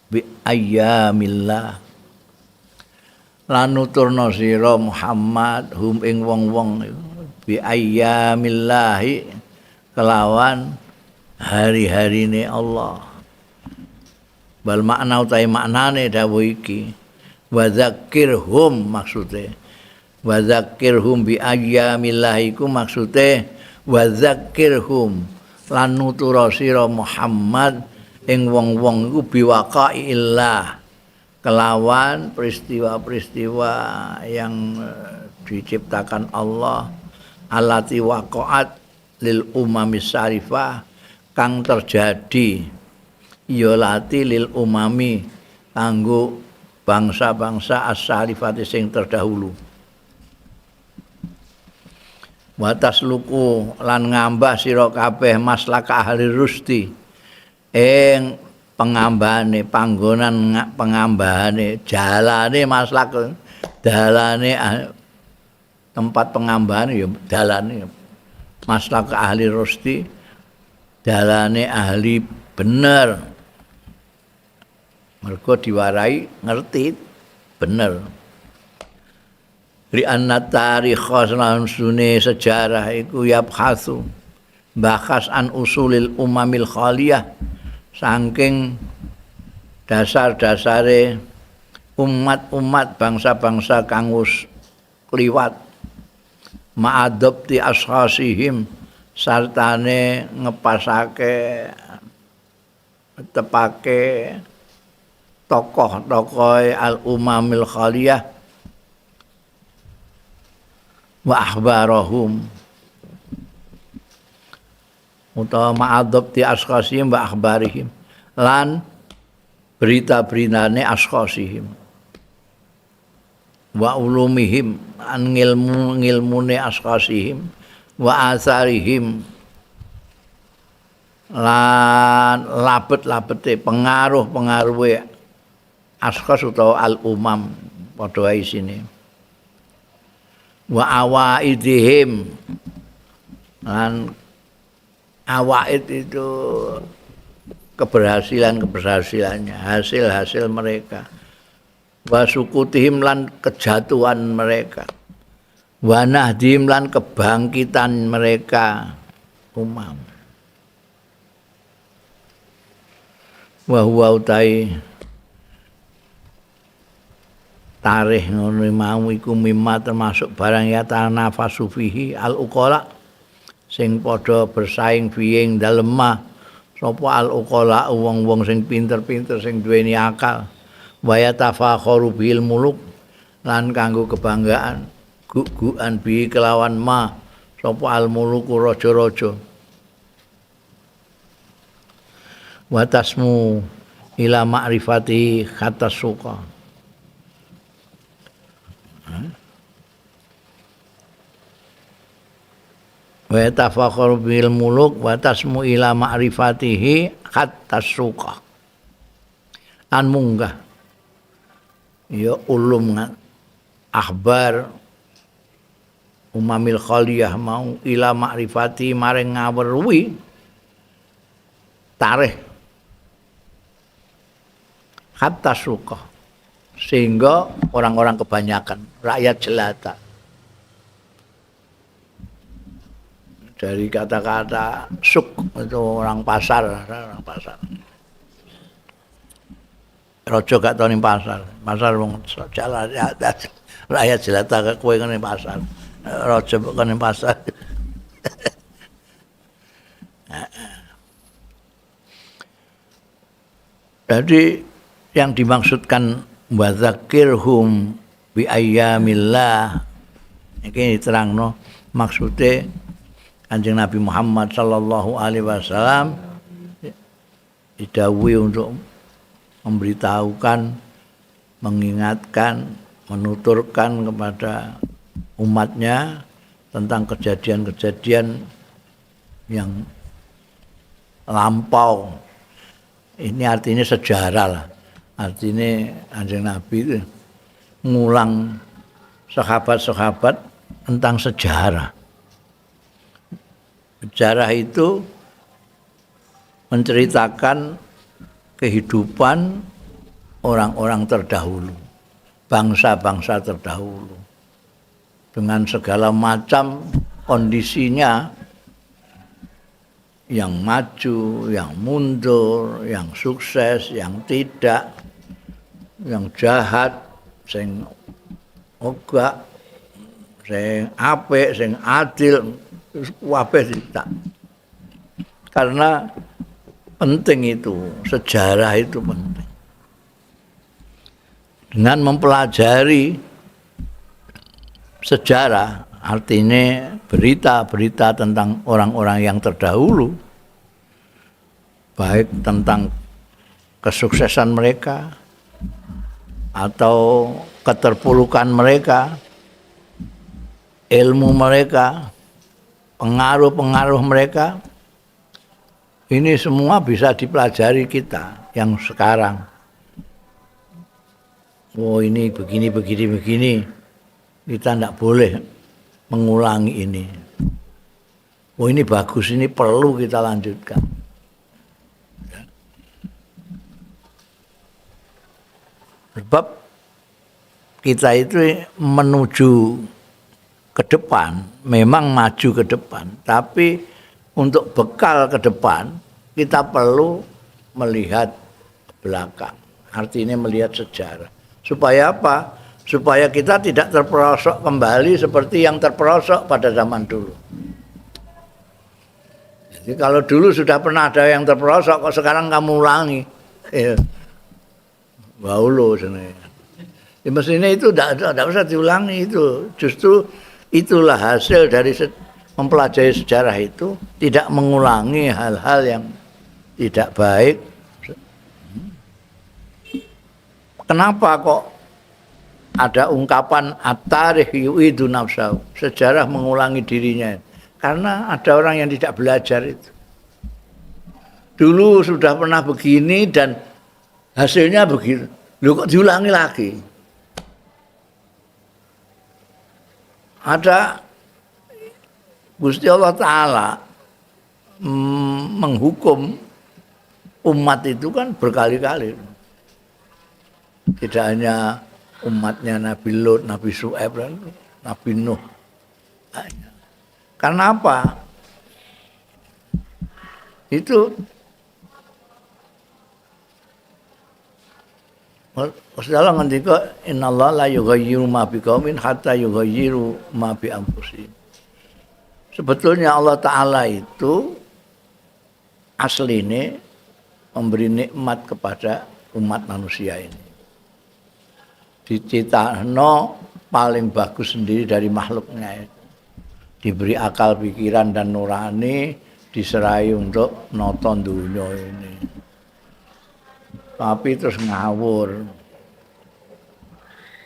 bi ayyamillah lan nuturna sira Muhammad hum ing wong-wong bi ayyamillahi kelawan hari-harine Allah bal makna utahe maknane dawuh iki wa zakkirhum maksude wa zakkirhum bi ayyamillahi ku maksude wa zakkirhum lan nutura sira Muhammad ing wong-wong iku biwaqa'illah kelawan peristiwa-peristiwa yang diciptakan Allah allati waqa'at lil umami sarifah kang terjadi ya lati lil umami kanggo bangsa-bangsa as-salifati sing terdahulu wa tasluku lan ngambah sira kabeh maslaka ahli rusti ing pengambahane panggonan pengambahane jalane maslak dalane tempat pengambahan ya dalane maslak ahli rusti dalane ahli bener mergo diwarai ngerti bener li anna tarikh sune sejarah iku yabhasu bahas an usulil umamil khaliyah saking dasar-dasare umat-umat bangsa-bangsa kang wis kliwat ma'adabti ashasihim sartane ngepasake tepake tokoh-tokoh al-umamil khaliyah wa akhbarahum utawa ma'adabti ashkhasihim wa akhbarihim lan berita-beritane ashkhasihim wa ulumihim an ngilmu-ngilmune ashkhasihim wa atharihim lan labet-labete pengaruh-pengaruhe ashkhas utawa al-umam padha wae isine wa awaidihim lan awaid itu keberhasilan-keberhasilannya, hasil-hasil mereka wa sukutihim lan kejatuhan mereka wa nahdihim lan kebangkitan mereka umam wa huwa utai tarikh ngono mau iku mimma termasuk barang ya tanafasu fihi al uqala sing padha bersaing fihi ing dalem ma sapa al uqala wong-wong sing pinter-pinter sing duweni akal wa yatafakharu bil muluk lan kanggo kebanggaan gugukan bi kelawan ma sapa al muluku raja-raja wa tasmu ila ma'rifati khatta suqa. Wa tafakharu bil muluk wa tasmu ila ma'rifatihi hatta suqa. Lan munggah ya ulum akhbar umamil khaliyah mau ila ma'rifati maring ngaweruhi tarikh hatta suqa, sehingga orang-orang kebanyakan rakyat jelata. Dari kata-kata suk itu orang pasar, orang pasar. Raja gak tau ning pasar, pasar wong jalan rakyat jelata kowe ngene pasar. Raja kok ning pasar. Jadi yang dimaksudkan wa dzakirhum bi ayyamillah iki diterangno maksude Kanjeng Nabi Muhammad sallallahu alaihi wasallam didhawuhi untuk memberitahukan, mengingatkan, menuturkan kepada umatnya tentang kejadian-kejadian yang lampau. Ini artinya sejarah lah. Artinya Kanjeng Nabi itu ngulang sahabat-sahabat tentang sejarah. Sejarah itu menceritakan kehidupan orang-orang terdahulu, bangsa-bangsa terdahulu, dengan segala macam kondisinya, yang maju, yang mundur, yang sukses, yang tidak, yang jahat, sing ogak, sing apik, sing adil, kabeh tidak. Karena penting itu, sejarah itu penting. Dengan mempelajari sejarah, artinya berita-berita tentang orang-orang yang terdahulu, baik tentang kesuksesan mereka atau keterpurukan mereka, ilmu mereka, pengaruh-pengaruh mereka, ini semua bisa dipelajari kita yang sekarang. Oh ini begini, begini, begini. Kita tidak boleh mengulangi ini. Oh ini bagus, ini perlu kita lanjutkan. Sebab kita itu menuju ke depan, memang maju ke depan, tapi untuk bekal ke depan kita perlu melihat ke belakang. Artinya melihat sejarah. Supaya apa? Supaya kita tidak terperosok kembali seperti yang terperosok pada zaman dulu. Jadi kalau dulu sudah pernah ada yang terperosok, kok sekarang kamu ulangi? Baulo sebenarnya. Ya, mestinya itu tidak usah diulangi itu. Justru itulah hasil dari mempelajari sejarah itu, tidak mengulangi hal-hal yang tidak baik. Kenapa kok ada ungkapan at-tarikh yu'idu nafsahu, sejarah mengulangi dirinya? Karena ada orang yang tidak belajar itu. Dulu sudah pernah begini dan hasilnya begitu. Loh kok diulangi lagi? Ada Gusti Allah Ta'ala menghukum umat itu kan berkali-kali. Tidak hanya umatnya Nabi Lut, Nabi Su'aib, Nabi Nuh. Karena apa? Itu Gusti Allah ngendika innallaha la yughayyiru ma biqaumin hatta yughayyiru ma bi anfusihim. Sebetulnya Allah Ta'ala itu asline memberi nikmat kepada umat manusia ini. Diciptakno paling bagus sendiri dari makhluknya itu. Diberi akal pikiran dan nurani, diserai untuk nonton dunia ini. Tapi terus ngawur.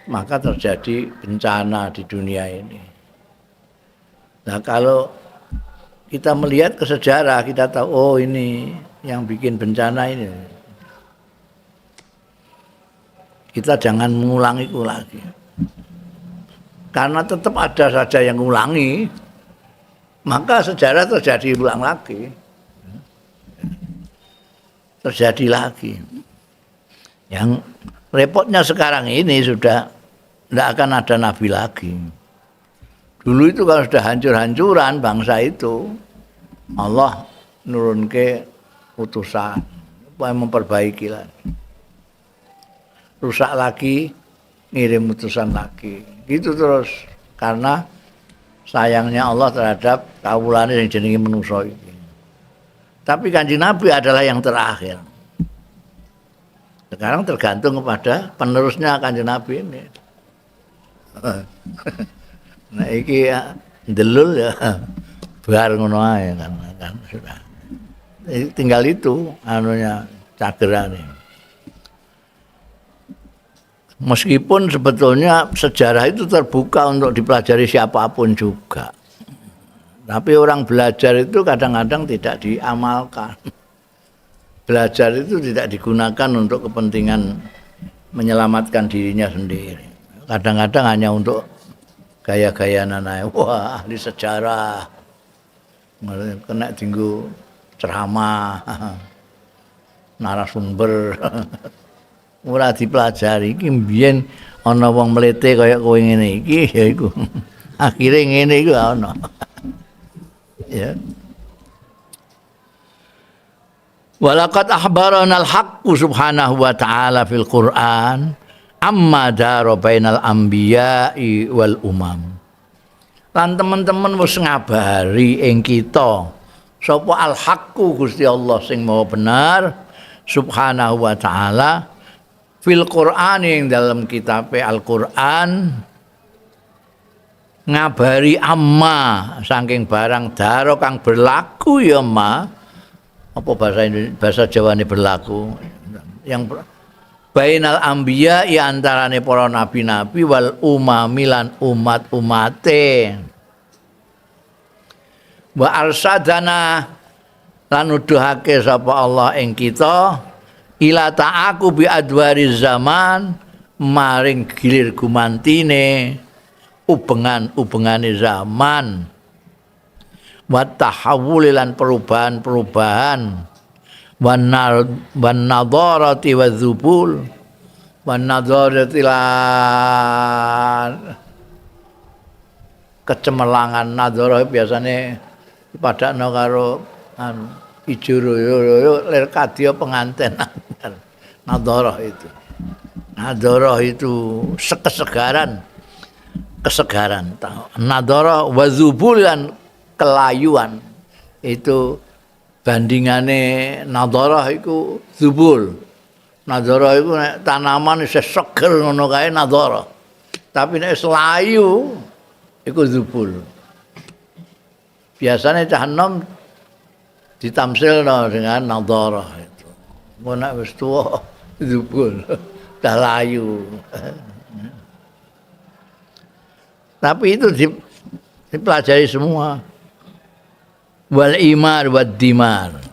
Maka terjadi bencana di dunia ini. Nah kalau kita melihat ke sejarah, kita tahu oh ini yang bikin bencana ini. Kita jangan mengulangi itu lagi. Karena tetap ada saja yang mengulangi, maka sejarah terjadi ulang lagi. Terjadi lagi. Yang repotnya sekarang ini sudah tidak akan ada nabi lagi. Dulu itu kalau sudah hancur-hancuran bangsa itu, Allah nurun ke utusan supaya memperbaiki lagi. Rusak lagi, ngirim utusan lagi. Gitu terus, karena sayangnya Allah terhadap kawulane yang jenenge manusa iki. Tapi Kanjeng Nabi adalah yang terakhir. Sekarang tergantung kepada penerusnya Kanjeng Nabi ini. Nah iki ya, ndelul ya bar ngono ae kan sudah. Tinggal itu anunya cagerane. Meskipun sebetulnya sejarah itu terbuka untuk dipelajari siapapun juga. Tapi orang belajar itu kadang-kadang tidak diamalkan. Belajar itu tidak digunakan untuk kepentingan menyelamatkan dirinya sendiri. Kadang-kadang hanya untuk gaya-gayaan ae. Wah, ahli sejarah. Kena dinggo ceramah, narasumber. Ora dipelajari iki mbiyen ana wong mlete kaya kowe ngene iki ya iku. Akhire ngene iku ana. Ya. Walaqad akhbarana al-haqqu subhanahu wa ta'ala fil Qur'an amma dara bainal anbiya'i wal umam. Lan teman-teman wis ngabari ing kita sapa al-haqqu Gusti Allah sing maha benar subhanahu wa ta'ala fil Qur'an ing dalam kitab Al-Qur'an ngabari amma saking barang dara kang berlaku ya ma apa bahasa Indonesia, bahasa Jawane berlaku yang bainal anbiya ya antarane para nabi-nabi wal umami lan umat-umate wa arsadana lan nuduhake sapa Allah ing kita ila ta'aku bi adwari zaman maring gilir gumantine ubengan-ubengane zaman wa tahawul lan perubahan-perubahan wan nadharati wadzubul wan nadharati lan kecemerlangan. Nadharah biasane dipadakno karo anu ijo royo lir kadya penganten. Nadharah itu, nadharah itu kesegaran, kesegaran. Nadharah wadzubul lan kelayuan itu bandingane nadharah iku zubul. Nadharah iku nek tanaman isih seger ngono kae nadharah. Tapi nek wis layu iku zubul. Biasane cah enom ditamsilno dengan nadharah itu. Engko nek wis tuwa zubul, dah layu. Tapi itu dipelajari semua. Wal imar wad dimar.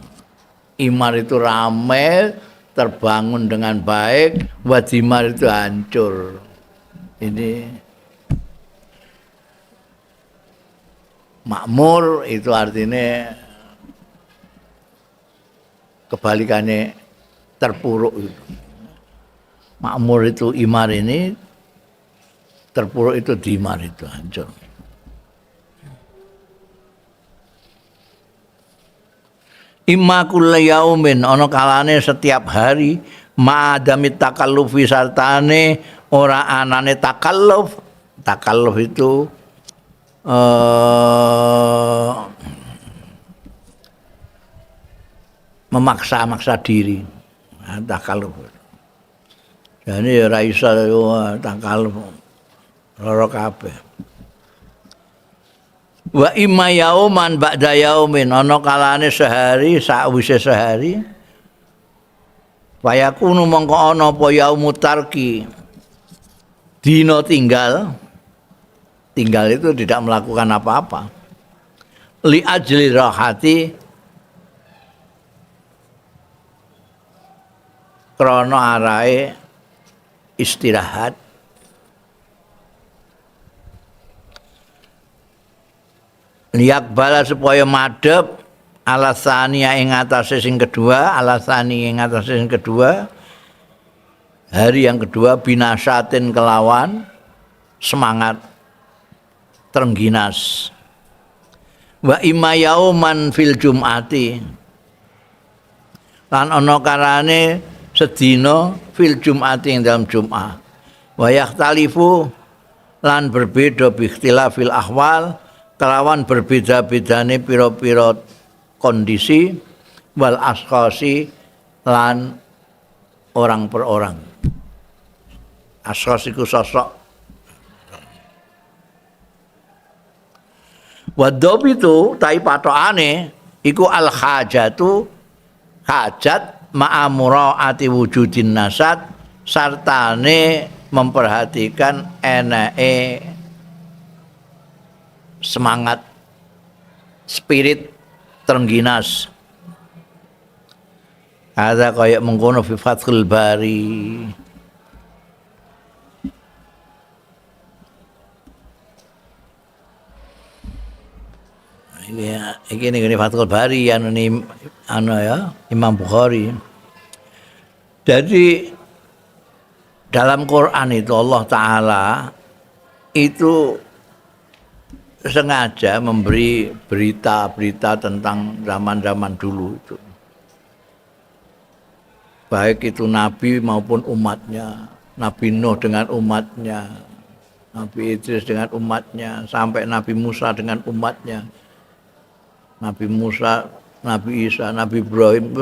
Imar itu rame, terbangun dengan baik, wad dimar itu hancur. Ini makmur itu artinya kebalikannya terpuruk itu. Makmur itu imar ini, terpuruk itu dimar itu hancur. Imma kulla yaumin ana kalane setiap hari ma'adami takallufi sartane ora anane takalluf. Takalluf itu memaksa-maksa diri. Nah, takalluf. Jane ya ora iso takalluf lara kabeh. Wa imma yauman ba'da yaumin ana kalane sehari sakwise sehari fayakunu mongko ana apa yaumut tarki dina tinggal, tinggal itu tidak melakukan apa-apa. Li ajli rahati krana arahe istirahat. Liyakbala supaya madhep alasania ing atase sing kedua, alasani ing atase sing kedua, hari yang kedua binasatin kelawan semangat trengginas. Wa imma yauman fil jum'ati lan ana karane sedina fil jum'ati ing dalam Jum'ah. Wa yakhtalifu lan berbeda bi ikhtilafil ahwal kelawan berbeda-bedane pira-pira kondisi wal askhasi lan orang per orang. Askhas iku sosok. Wadhabitu tai patokane iku al hajatu hajat ma'a mura'ati wujudin nasad sartane memperhatikan eneke semangat spirit trengginas. Ada kaya mengkono fi Fathul Bari. Iki ini Fathul Bari anu anu ya Imam Bukhari. Jadi dalam Quran itu Allah Ta'ala itu sengaja memberi berita-berita tentang zaman-zaman dulu itu. Baik itu Nabi maupun umatnya, Nabi Nuh dengan umatnya, Nabi Idris dengan umatnya, sampai Nabi Musa dengan umatnya. Nabi Musa, Nabi Isa, Nabi Ibrahim,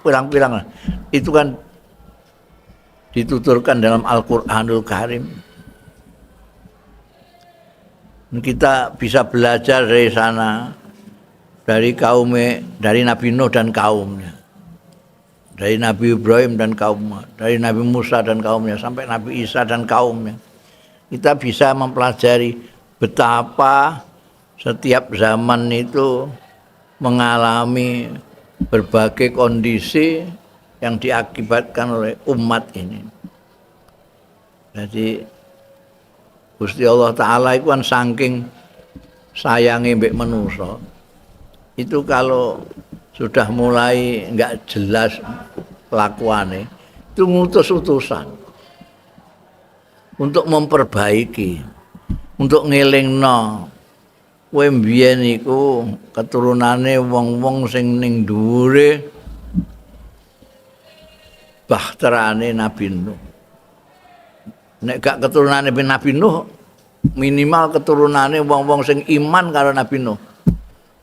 pirang-pirang. Itu kan dituturkan dalam Al-Qur'anul Karim. Kita bisa belajar dari sana, dari kaum, dari Nabi Nuh dan kaumnya, dari Nabi Ibrahim dan kaumnya, dari Nabi Musa dan kaumnya, sampai Nabi Isa dan kaumnya. Kita bisa mempelajari betapa setiap zaman itu mengalami berbagai kondisi yang diakibatkan oleh umat ini. Jadi Gusti Allah Ta'ala itu kan saking sayange mbek manusa. Itu kalau sudah mulai enggak jelas kelakuane, itu ngutus utusan untuk memperbaiki, untuk ngelingno. Kowe mbiyen iku keturunane wong-wong sing ning dhuwure bahterane Nabi Nuh. Nek gak keturunane Nabi Nuh, minimal keturunane wong-wong sing iman karo Nabi Nuh.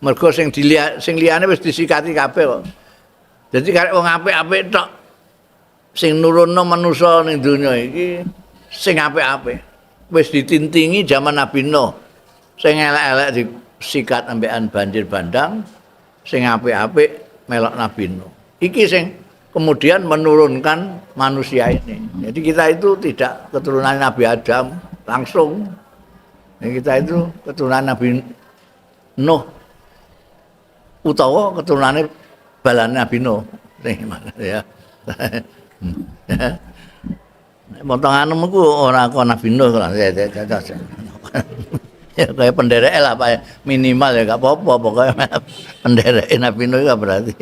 Mergo sing sing liyane wis disikati kabeh kok. Dadi karek wong apik-apik tok sing nurunno manusa ning donya iki sing apik-apik. Wis ditintingi zaman Nabi Nuh. Sing elek-elek disikat ambekan banjir bandang, sing apik-apik melok Nabi Nuh. Iki sing kemudian menurunkan manusia ini. Jadi kita itu tidak keturunan Nabi Adam langsung. Jadi kita itu keturunan Nabi Nuh utawa keturunane balane Nabi Nuh. Ya. Potonganmu ku ora kok Nabi Nuh lah. Ya kayak penderek lah Pak, minimal ya gak apa-apa pokoknya penderek Nabi Nuh ya berarti.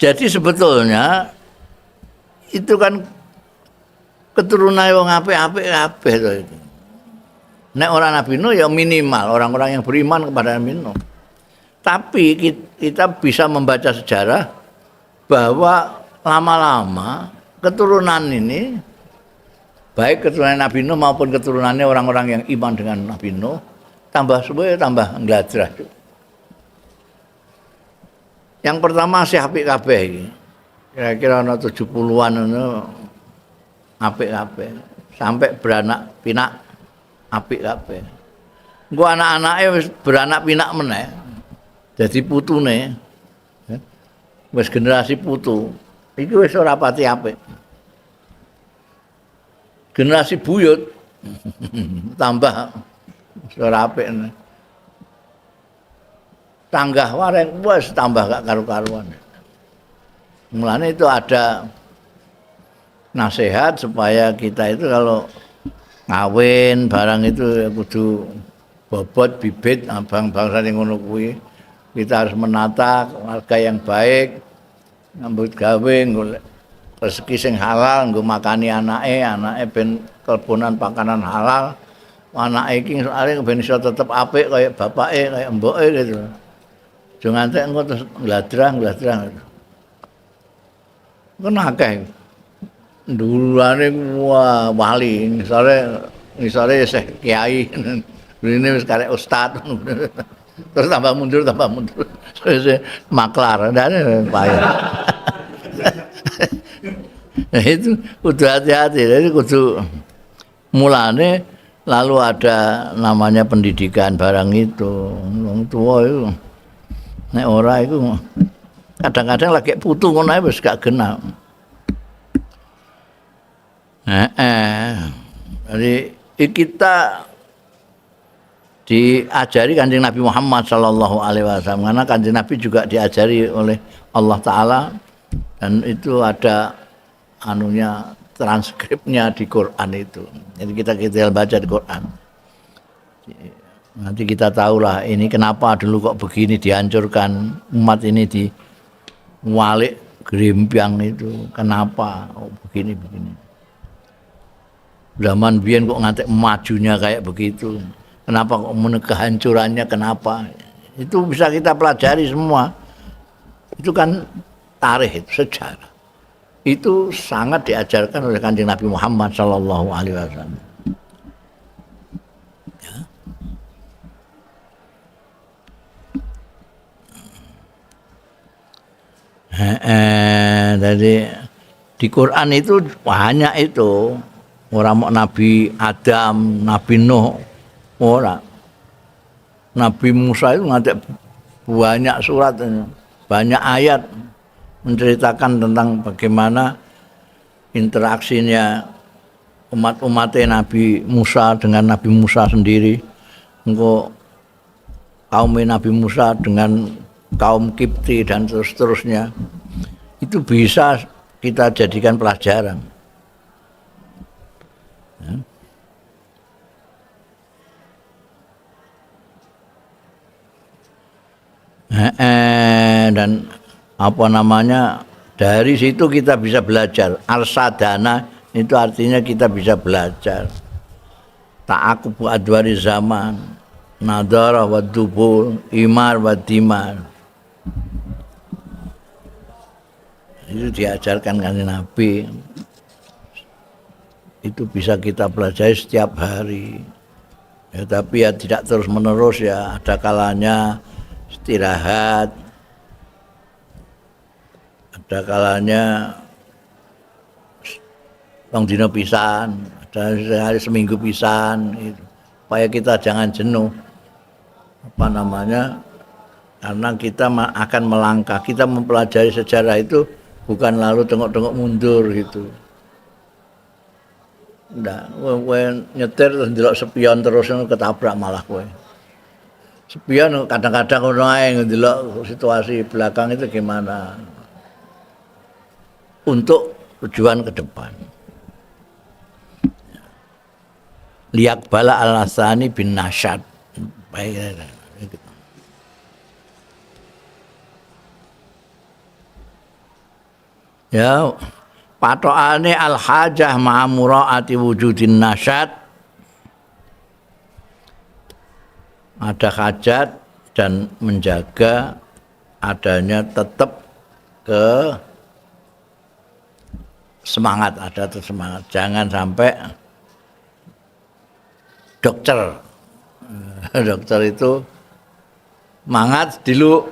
Jadi sebetulnya itu kan keturunan wong apik-apik kabeh to itu. Nek orang Nabi Nuh ya minimal orang-orang yang beriman kepada Nabi Nuh. Tapi kita bisa membaca sejarah bahwa lama-lama keturunan ini, baik keturunan Nabi Nuh maupun keturunannya orang-orang yang iman dengan Nabi Nuh, tambah suwe tambah ngladrah. Yang pertama sih apik kabeh iki. Kira-kira ana 70-an ngono apik kabeh. Sampai beranak pinak apik kabeh. Engko anak-anake wis beranak pinak meneh. Dadi putune. Wis generasi putu. Iki wis ora pati apik. Generasi buyut tambah wis ora apik. Tanggah wareng wis tambah gak karu-karuan. Mulane itu ada nasihat supaya kita itu kalau ngawin barang itu kudu bobot bibit abang bangsa sing ngono kuwi. Kita harus menata keluarga yang baik, nyambut gawe golek rezeki sing halal nggo makani anake, anake ben kelebonan pakanan halal. Anake iki soalé ben iso tetep apik kaya bapake, kaya mboke gitu. Aja ngantek engko terus ngladrah-ngladrah. Kan akeh. Ndulane wah wali, ngisore isih kiai. Rene wis karek ustad. Terus tambah mundur, terus maklar, ndane payah. Nah, itu kudu hati-hati, jadi kudu mulane lalu ada namanya pendidikan barang itu. Wong tuwa itu nek ora iku kadang-kadang lagi putu ngono ae wis gak genah. Jadi kita diajari Kanjeng Nabi Muhammad sallallahu alaihi wasallam, karena Kanjeng Nabi juga diajari oleh Allah Taala dan itu ada anunya transkripnya di Quran itu. Jadi kita baca di Quran. Nanti kita tahulah ini kenapa dulu kok begini dihancurkan umat ini di walik gerimpiang itu, kenapa oh, begini-begini. Zaman biyen kok ngantek majunya kayak begitu. Kenapa kok kehancurannya kenapa? Itu bisa kita pelajari semua. Itu kan tarikh, itu sejarah. Itu sangat diajarkan oleh Kanjeng Nabi Muhammad sallallahu alaihi wasallam. Ya. Jadi di Quran itu banyak itu. Orang mau Nabi Adam, Nabi Nuh, orang Nabi Musa itu ngantek banyak surat, banyak ayat menceritakan tentang bagaimana interaksinya umat-umatnya Nabi Musa dengan Nabi Musa sendiri, engko kaum Nabi Musa dengan kaum Kipti dan terus-terusnya. Itu bisa kita jadikan pelajaran. Dan apa namanya, dari situ kita bisa belajar. Arsadana itu artinya kita bisa belajar. Ta'aqubu adwari zaman, nadara wa dubur, imar wa dimar. Itu diajarkan oleh Nabi. Itu bisa kita pelajari setiap hari. Ya, tapi ya tidak terus menerus ya, ada kalanya istirahat, ada kalanya rong dina pisan, ada hari seminggu pisan, gitu. Supaya kita jangan jenuh. Apa namanya? Karena kita akan melangkah, kita mempelajari sejarah itu bukan lalu tengok-tengok mundur gitu. Ndak, kowe nyetir terus ndelok spion terus ketabrak malah kowe. Spion kadang-kadang ngono ae ndelok situasi belakang itu gimana. Untuk tujuan ke depan. Liak bala al-asani bin nasyad. Baik. Ya, patokane al-hajah ma'a mura'ati wujudin nasyad. Ada hajat dan menjaga adanya tetap ke semangat, ada semangat. Jangan sampai dokter. Dokter itu mangat dilu,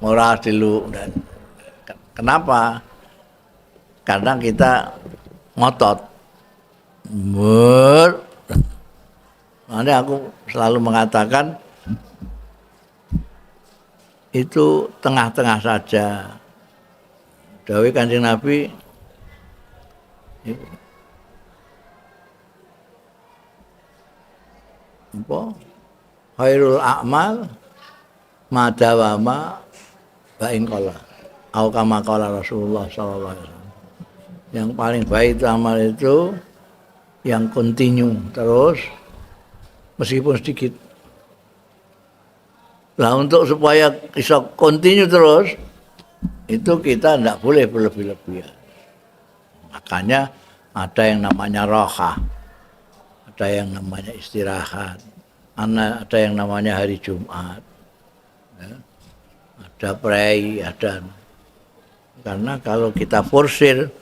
murah dilu. Kenapa? Karena kita ngotot. Makanya aku selalu mengatakan itu tengah-tengah saja. Dawuh Kanjeng Nabi apa? Khairul a'mal Madawama wa in qala. Au kama qala Rasulullah sallallahu alaihi wasallam. Yang paling baik itu amal itu yang kontinu terus meskipun sedikit. Lah untuk supaya bisa kontinu terus itu kita ndak boleh berlebih-lebihan. Makanya ada yang namanya rohah, ada yang namanya istirahat, ada yang namanya hari Jumat, ya. Ada prei, ada. Karena kalau kita forsir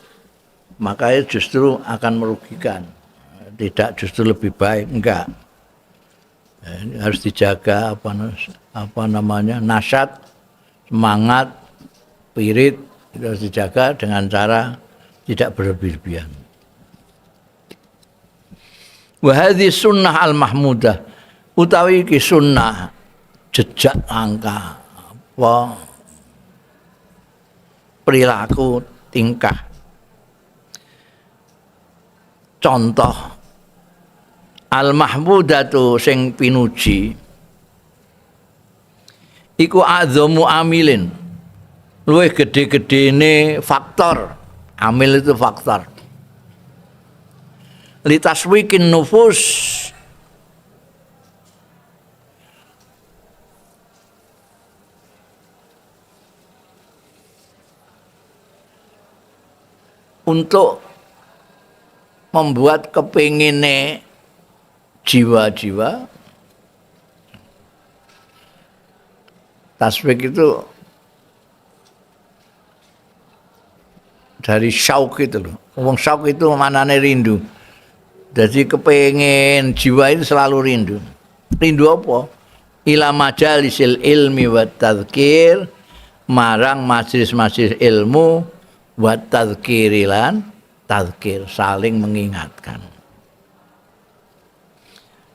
maka justru akan merugikan, tidak justru lebih baik, enggak. Ya, ini harus dijaga apa namanya nasyat, semangat, spirit itu harus dijaga dengan cara tidak berlebih-lebihan. Wa hadhihi sunnah al-mahmudah utawi iki sunnah jejak langkah apa perilaku tingkah contoh al-mahmudatu sing pinuji iku azamu amilin luwih gedhe-gedhene faktor. Amil itu faktor litaswikin nufus untuk membuat kepingine jiwa-jiwa. Taswik itu dari syauk itu loh. Wong syauk itu manane rindu. Jadi kepengin jiwa itu selalu rindu. Rindu apa? Ila majalisil ilmi wa tadzkir, marang majelis-majelis ilmu wa tadzkirilan tadzkir, saling mengingatkan.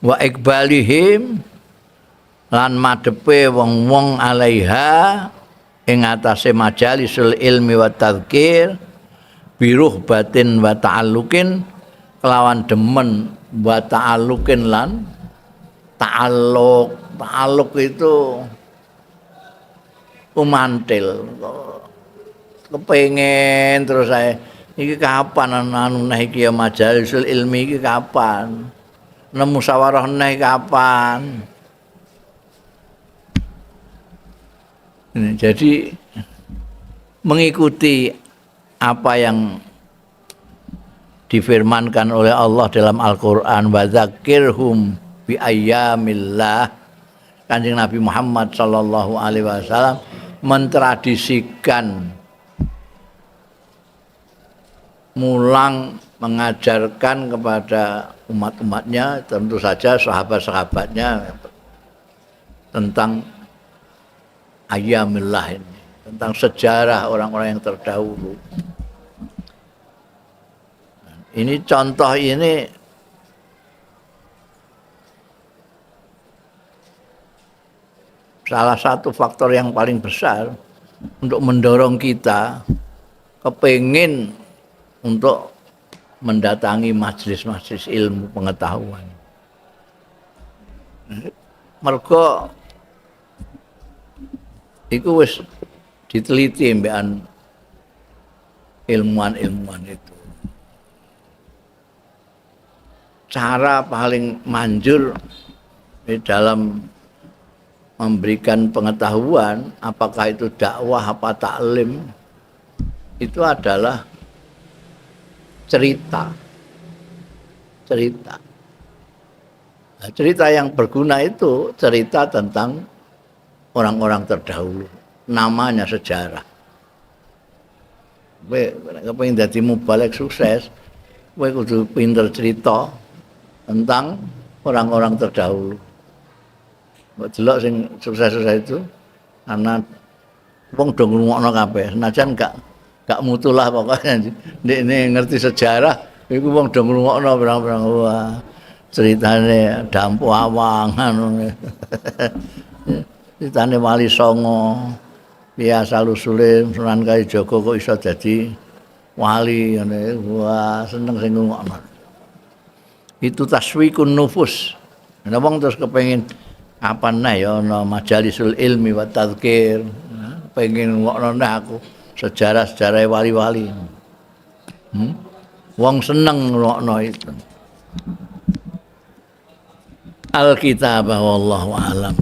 Wa ikbalihim lan madepe wong-wong alaiha ing atase majalisul ilmi wa tadzkir biruh batin wa ta'alluqin kelawan demen wa ta'alluqin lan ta'alluq. Ta'alluq itu umantil, kepengin terus saya iki kapan anu neh iki ya majalisul ilmi iki kapan, nemu musyawarah neh kapan. Ini, jadi mengikuti apa yang difirmankan oleh Allah dalam Al-Qur'an, wa dzakirhum bi ayyamillah. Kanjeng Nabi Muhammad sallallahu alaihi wasallam mentradisikan, mulang, mengajarkan kepada umat-umatnya, tentu saja sahabat-sahabatnya, tentang ayyamillah ini, tentang sejarah orang-orang yang terdahulu. Ini contoh ini salah satu faktor yang paling besar untuk mendorong kita kepengin untuk mendatangi majelis-majelis ilmu pengetahuan. Mergo iku wis diteliti mbekan ilmuwan-ilmuwan itu. Cara paling manjur di dalam memberikan pengetahuan, apakah itu dakwah apa taklim, itu adalah cerita. Cerita. Nah, cerita yang berguna itu cerita tentang orang-orang terdahulu, namanya sejarah. Kowe nek kepengin dadi mubalig sukses, kowe kudu pinter cerita tentang orang-orang terdahulu. Mbok delok sing sukses-sukses itu karena wong do ngrungokno kabeh, senajan gak mutu lah pokoknya. Ndekne ngerti sejarah iku wong do ngrungokno pirang-pirang, wah ceritane Dampu Awang anu. Ceritane Wali Songo, biasa lusule Sunan Kalijaga kok iso dadi wali ngene, wah seneng sing ngrungokno. Itu taswikun nufus. Nah, wong terus kepengin Kapan nah ya ana majalisul ilmi wa tadzkir. Pengen ngrungokno nah aku sejarah-sejarah wali-wali. Wong seneng ngrungokno itu. Alkitab wallahu alam.